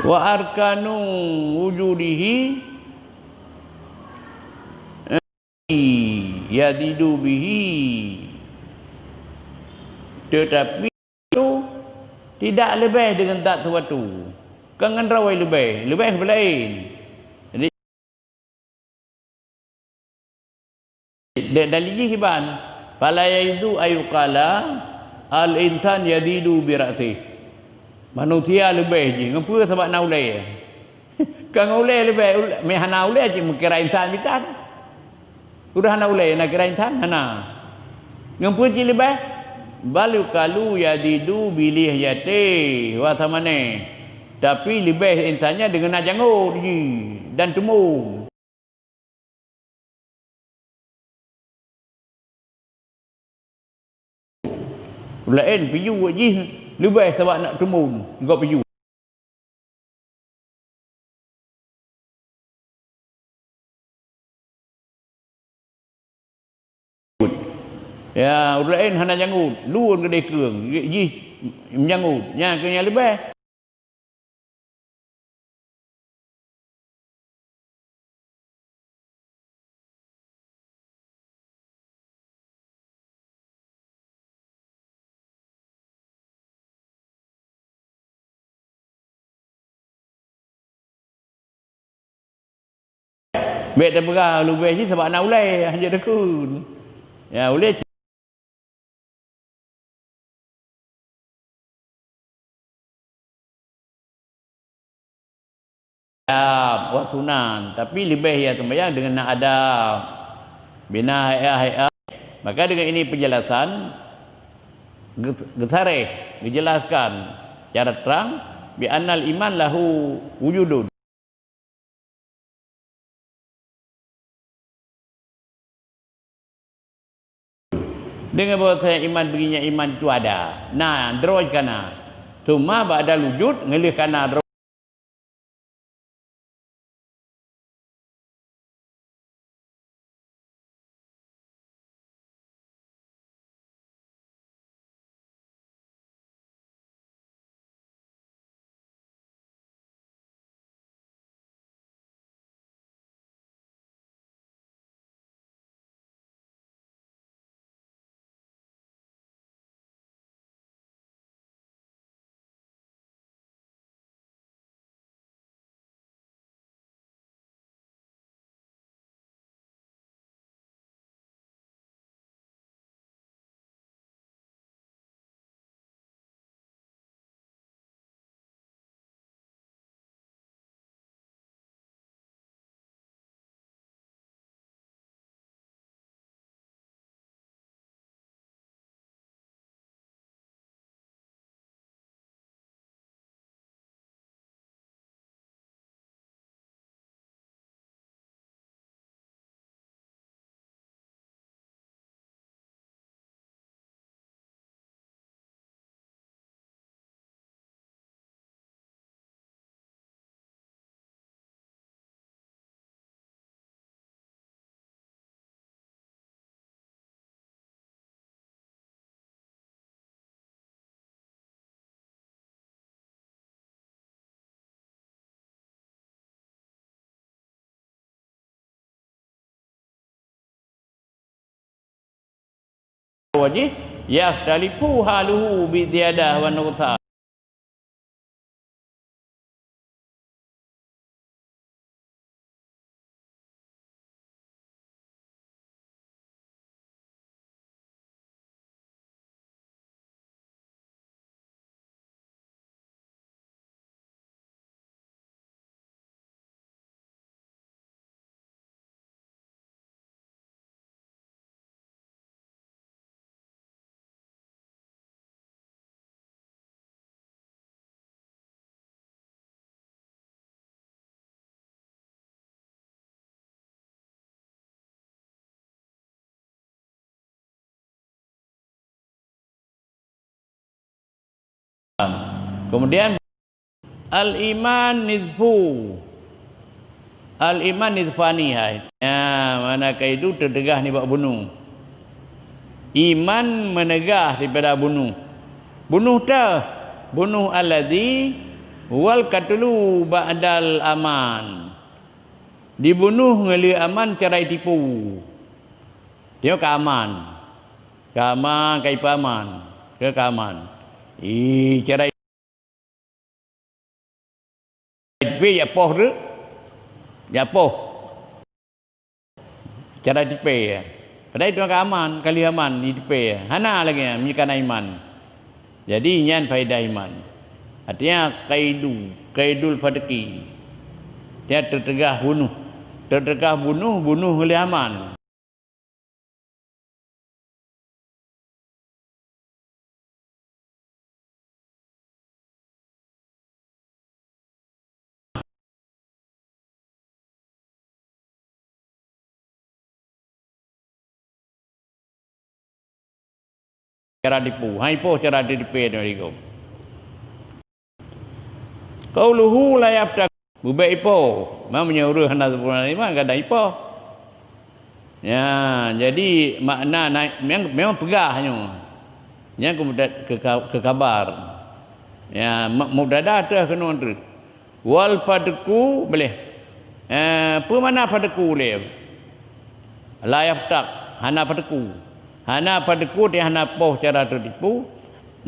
Wa arkanu wujudihi yazidu bihi. Teutapi tu tidak leubeh deungon zat sesuatu. Kon ngon droe leubeh, leubeh laén. Jadi, de-, dalil jih kiban, "Fala yajuzu ayyuqala al-insan yazidu bi ra'sih." Manusia leubeh jih, ngon peue? Sabab na ulèe. Kon ngon ulèe leubeh, ul-, meuhana ulèe cit meukira insan bitan. Udah hana ulèe, na kira insan? Hana. Ngon peue cit leubeh? "Bal yuqalu yazidu bi lihyatihi wa samanihi." Tapi leubeh insan nyan deungon na jangôt jih dan teumom. Laén pijuet jih leubeh sabab na teumom gob pijuet. Ya, ureueng laén hana jangôt, lôn keudéh keueng, jih meujangôt, nyan keuh nyang leubeh. Bèk tapeugah leubeh jih sabab na ulèe, hanjeuet takheun. Ya, ulèe adab wa sunan, tapi leubeh ya seumayang deungon na adab. Bina hai'ah-hai'ah. Maka dengan ini penjelasan, geus-, geusareh, geujelaskan secara terang, bi annal iman lahu wujudun. Deungon bahwasanya iman, beuginya iman itu ada. Na, droe kana. Cuma ba'dal wujud, ngon lheueh kana droe. wajih, yakhtalifu haluhu bi ziyadah wa nuqsan. Kemudian, al-iman nizfu. Al-iman nizfani hai. Ya, mana kaidu teutegah nibak bunoe. Iman meunegah daripada bunoe. Bunoe teuh, bunoe alladzi wal qatlu ba'dal aman. Dibunoe ngon lheueh aman cara jitipu. Nyoe ka aman. Ka aman, ka ipeuaman. Ka aman. Ih, cara jitipée jak poh tu. Jak poh. Cara jitipée. Padahai itu ka aman, ka lheueh aman jitipée. Hana lagée nyan, meunyoe ka na iman. Jadi, nyan faedah iman. Artinya, qaidu, qaidul fadqi. Dia teutegah bunoe. Teutegah bunoe, bunoe lheueh aman. Cara tipu. Hai po cara tipu nyoe digom. Qauluhu la yaftak. Bubek ipo. Memang meunyoe ureuëng hana sempurna iman, kadang ipo. Ya, jadi makna naik memang, memang peugah nyoe. Nyan keu muda-, keu ka-, keu khabar. Ya, mu-, mubtada teuh keunoe treuk. Wal fadqu boleh. Eh, peue makna fadqu lé? La yaftak, hana fadqu. Hana fadqu di hana poh cara teutipu.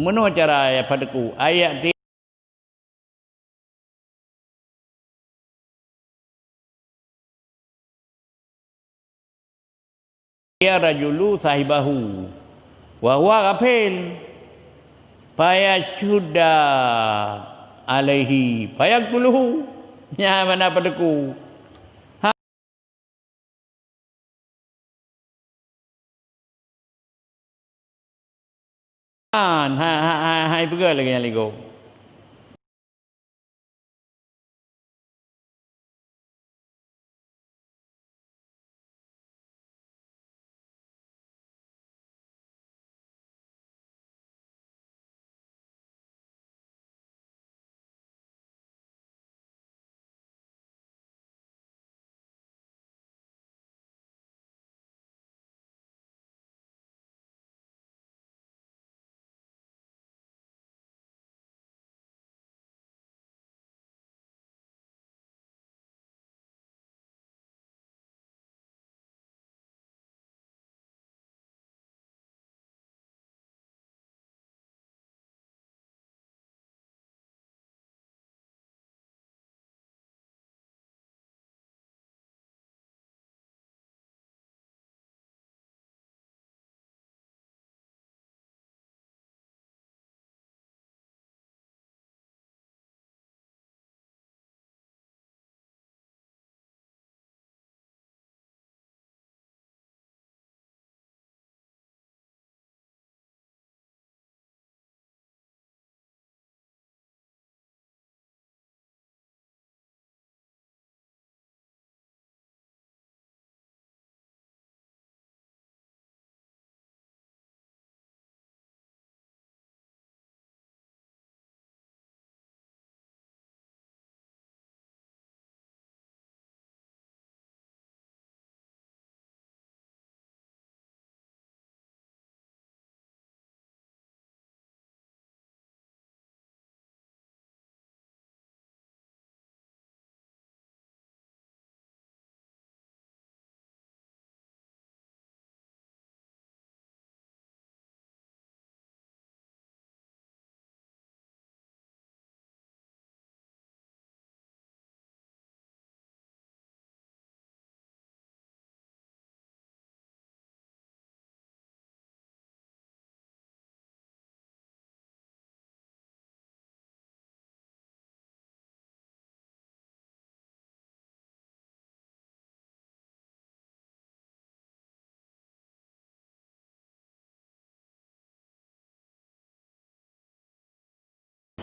Meunoe cara ya fadqu. Ayat di Ya rajulu sahibahu wa huwa ghafil, fayashudda alaihi fayaqtuluhu. Nyan mana fadqu. Hai, hai, hai, hai peugah lagée nyan lé gob.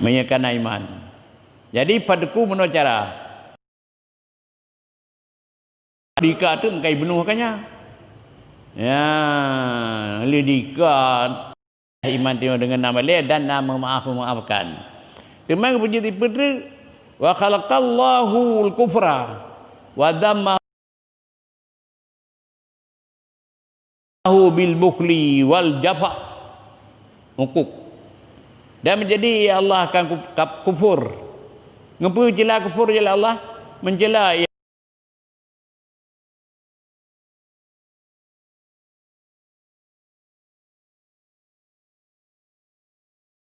Meunyoe kana iman. Jadi, padeuku meunoe cara. Dika tu meukai bunoh ka nyan. Ya, lé dika iman timoh deungon na malée dan na meumaaf-meumaafkan. Teuma geupeujeuet ipeutreuk, "Wa khalaqallahu al-kufra wa dzamma hu bil bukhli wal jafa." Mukuk. Dan menjadi Allah akan ku-, kap-, kufur. Ngeupeu cila kufur je Allah, mencela ia.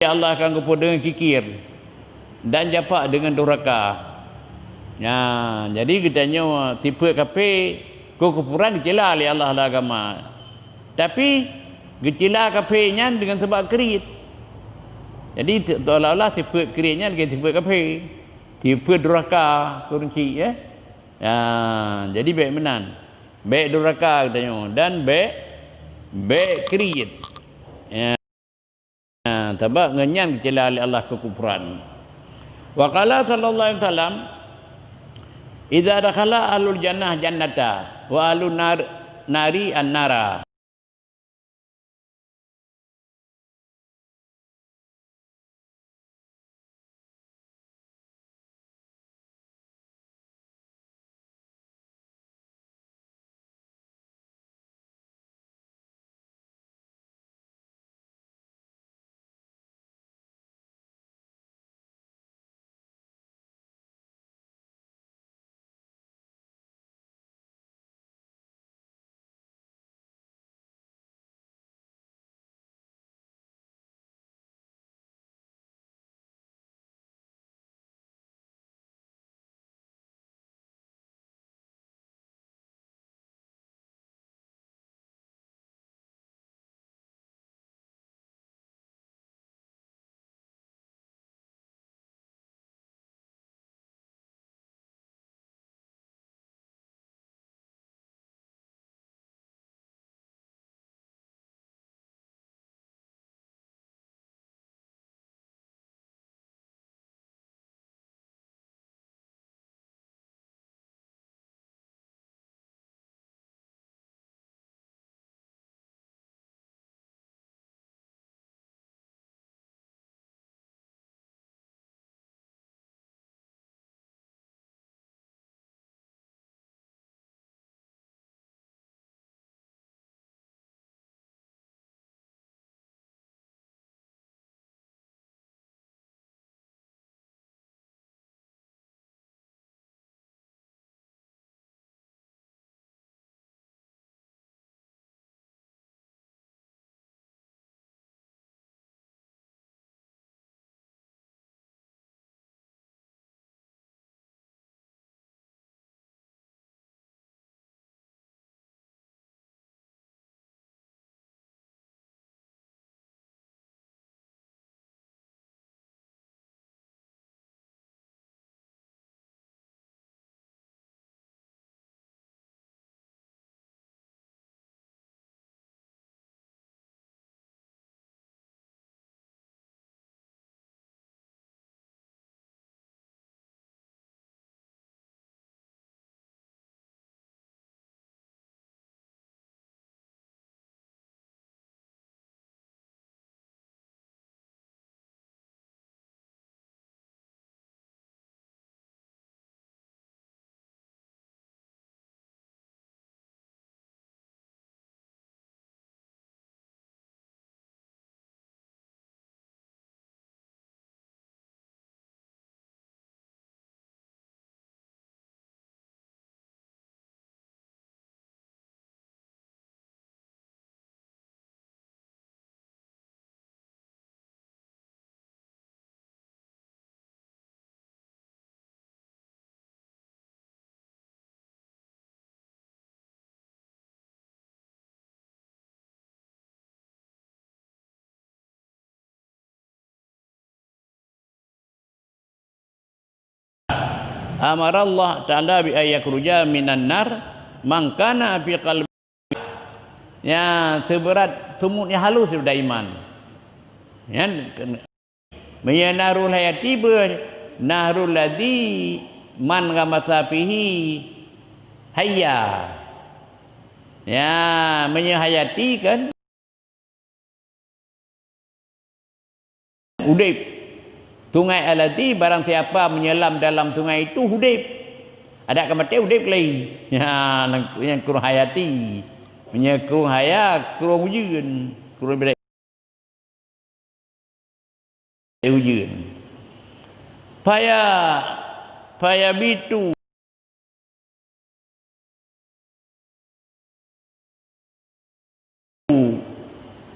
Allah akan kufur dengan kikir dan japak dengan durhaka. Nah, jadi geutanyoe tipe kafe kekufuran dicela oleh Allah dalam agama. Tapi geucela kafe nyan dengan sebab kriet. Jadi seolah-olah tipe kriet nyan dengan tipe kafe. Tipe durhaka kurunci ya. Ya, jadi baik menan. Baik durhaka geutanyoe dan baik baik kriet. Ya. Ha, sabab ngon nyan geucela lé Allah kekufuran. Wa qala sallallahu alaihi wasallam, "Idza dakhala ahlul jannah jannata wa ahlun nar, nari an-nara." Amarallah Ta'ala bi ayyakhruja minan nar man kana fi qalbi. Ya, seuberat sumut nyang halôh daripada iman. Ya, Meunyoe nahrul hayati beuh, nahrul ladzi man ghamasa fihi hayya. Ya, meunyoe hayati kan udeb. Sungai alladzi, barang siapa menyelam dalam sungai itu udeb. Adak ka maté udeb lagi. Ya, nyang krueng hayati. Meunyoe krueng haya, krueng ujeuen, krueng berek. Ujeuen. Faya, fayabitu.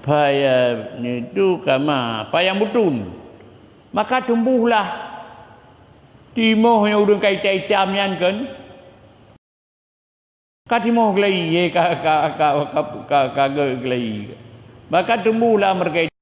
Faya itu kama, fayambutun. Maka tumbuhlah timoh nyang ureuëng ka itam-itam nyan kan. Ka timoh geulai, ye, ka, ka, ka, ka, ka, ka geulai. Maka tumbuhlah mereka itu.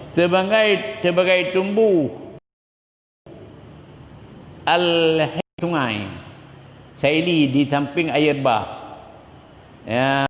Sebagai, sebagai tumbuh al-, sungai Saili di samping air bah. Ya.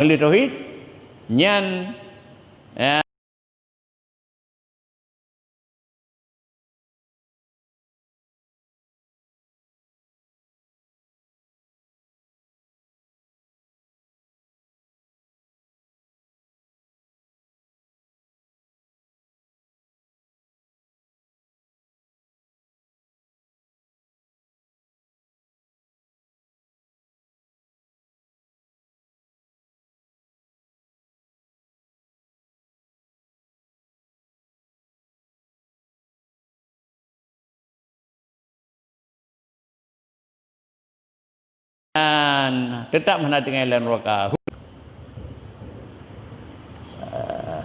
Ahli tauhid nyan, ya. Dan tetap hana tinggai lam neraka. Ah,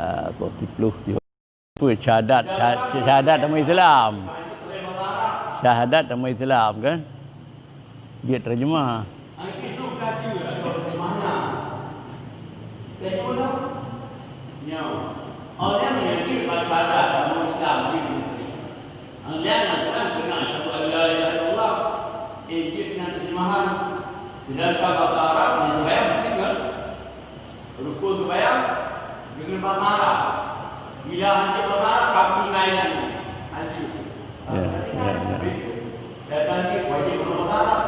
ah, pukul sepuluh. Peue syahadat, sya-, syahadat tamong Islam. Syahadat tamong Islam kan? Dia terjemah. Sedangkan bahasa Arab, meunyoe seumayang, mesti kan? Rukun seumayang, dengan bahasa Arab. Bila hanjeuet bahasa Arab, kami layan. Hanjeuet. Ya, ya, ya. Dan hanjeuet wajib dengan bahasa Arab.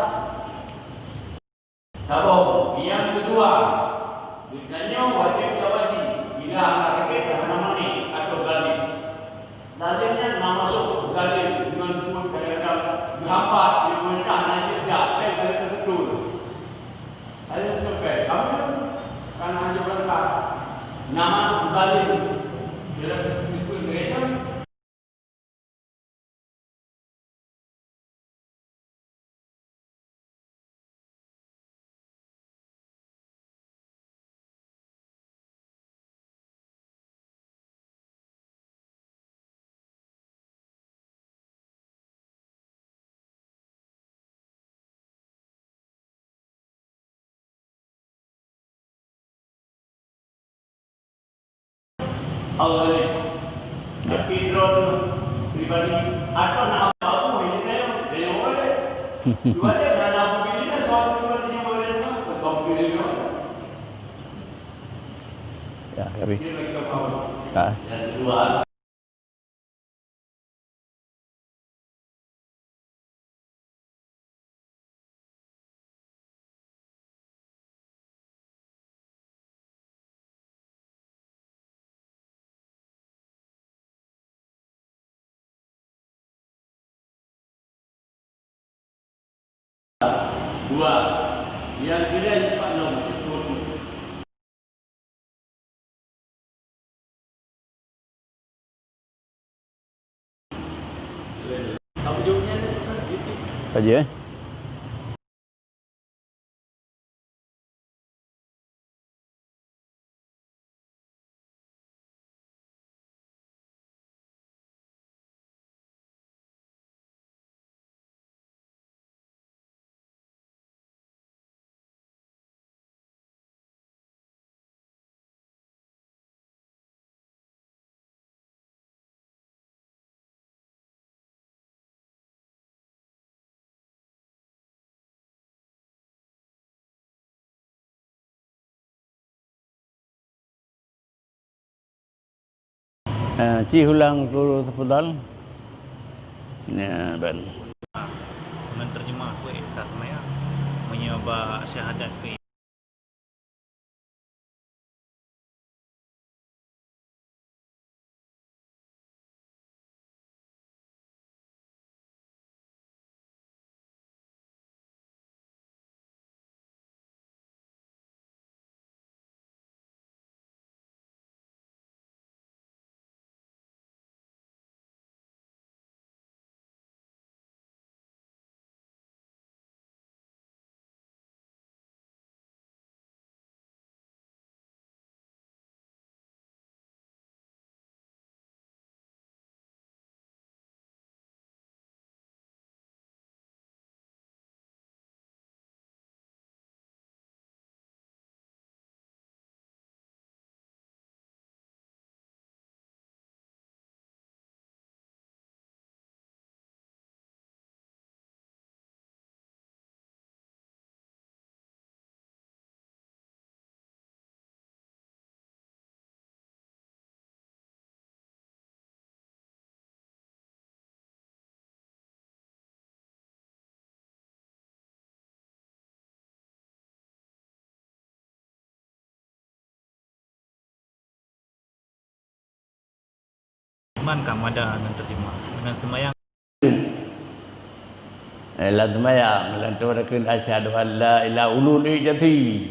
Saboh, nyang keudua, geutanyoe wajéb jak haji bila hana sakét, hana mané, atau galeh. Galeh nyan na masôk galeh deungon buet kadang-kadang geuhambat, nyang peurintah hana jeuet jak, eh, galeh teubeutôi. Galeh teubeutôi, kamu kan hana jeuet beurangkat. Nama galeh dalam sifeut mereka. Allah ni. Ya. Tapi droe pribadi, atau nak apa pun, ini saya, saya boleh. Cuma dia nak apa pilih, soal pribadi yang boleh, bukan pilih orang. Ya, tapi. Dia bagi tahu. Ha. Yang kedua, dua. Yang kira empat enam. Saja, eh? Eh, ci ulang, Guru, tafadhal. Ya, ban. Ngon terjemah kueh sah semayang. Meunyoe ba syahadat kueh. Iman ka mada ngon terjemah, ngon seumayang. Eh, lam seumayang, lam tu ada kheun, "Asyhadu an la ilaha ulul ijati."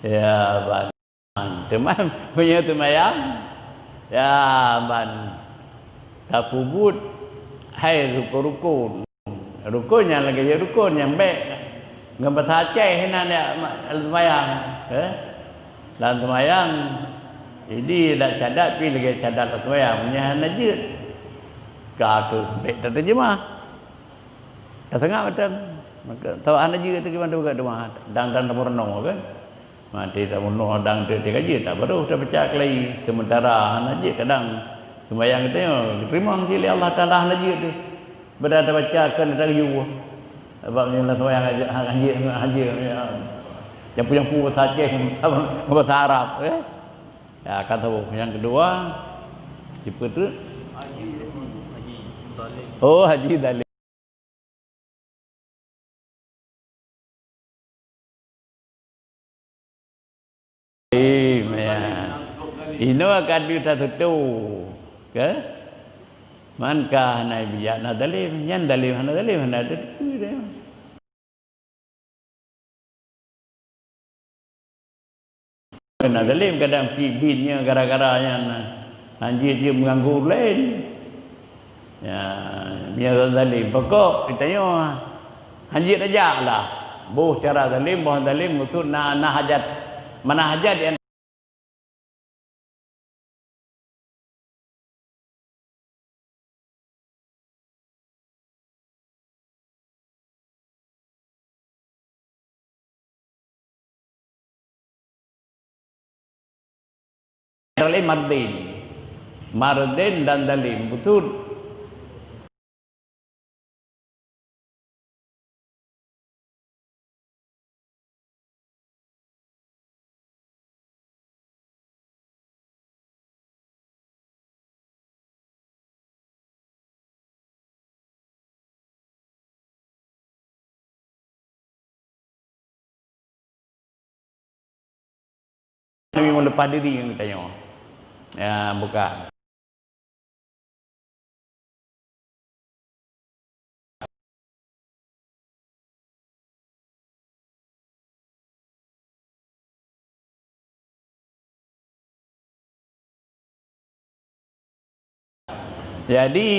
Ya, ban. Teuma, meunyoe seumayang, ya, ban. Tapeubuet hai rukun-rukun. Rukun nyang lagèe nyan rukun nyang bèk ngon basa Aceh na, na, lam seumayang, eh? Lam seumayang, jadi dak cadat pi lagèe cadat lam seumayang, meunyo hana jeuet. Ka keuh bèk tateujeumaih. Taseungap mantong. Maka, tawa hana jeuet tu gimana buka rumah. Dang, dang tameurunoe kan. Maté tameurunoe dang tu tiga jeuet, tak baru tabaca kelai. Sementara hana jeuet kadang sembahyang kita, ya, diterima cit lé Allah Taala hana jeuet tu. Beda tabaca kan ada yue. Sabab nyoe lam seumayang haji, haji, haji, jampu-jampu bahasa Aceh, bahasa Arab, eh. Ya, ka saboh. Nyang keudua, siapa tu? Oh, Haji Zalim. Zalim, ya. Inoe ka deuh tatutoe, ke? Man ka hana bijak na zalim, nyan zalim hana zalim, hana ada teupeu dia. Na zalim kadang pi-, bin nyan gara-gara nyan, han jeuet jeuet meuganggu ureueng laén. Ya, meunyoe zalim, pokok geutanyoe han jeuet tajak lah. Boh cara zalim, boh zalim, maksud na, na hajat. Mana hajat di Zalim Mardin. Mardin dan Zalim. Betul. Nabi meuleupah diri ngon geutanyoe. Ya, bukan. Jadi,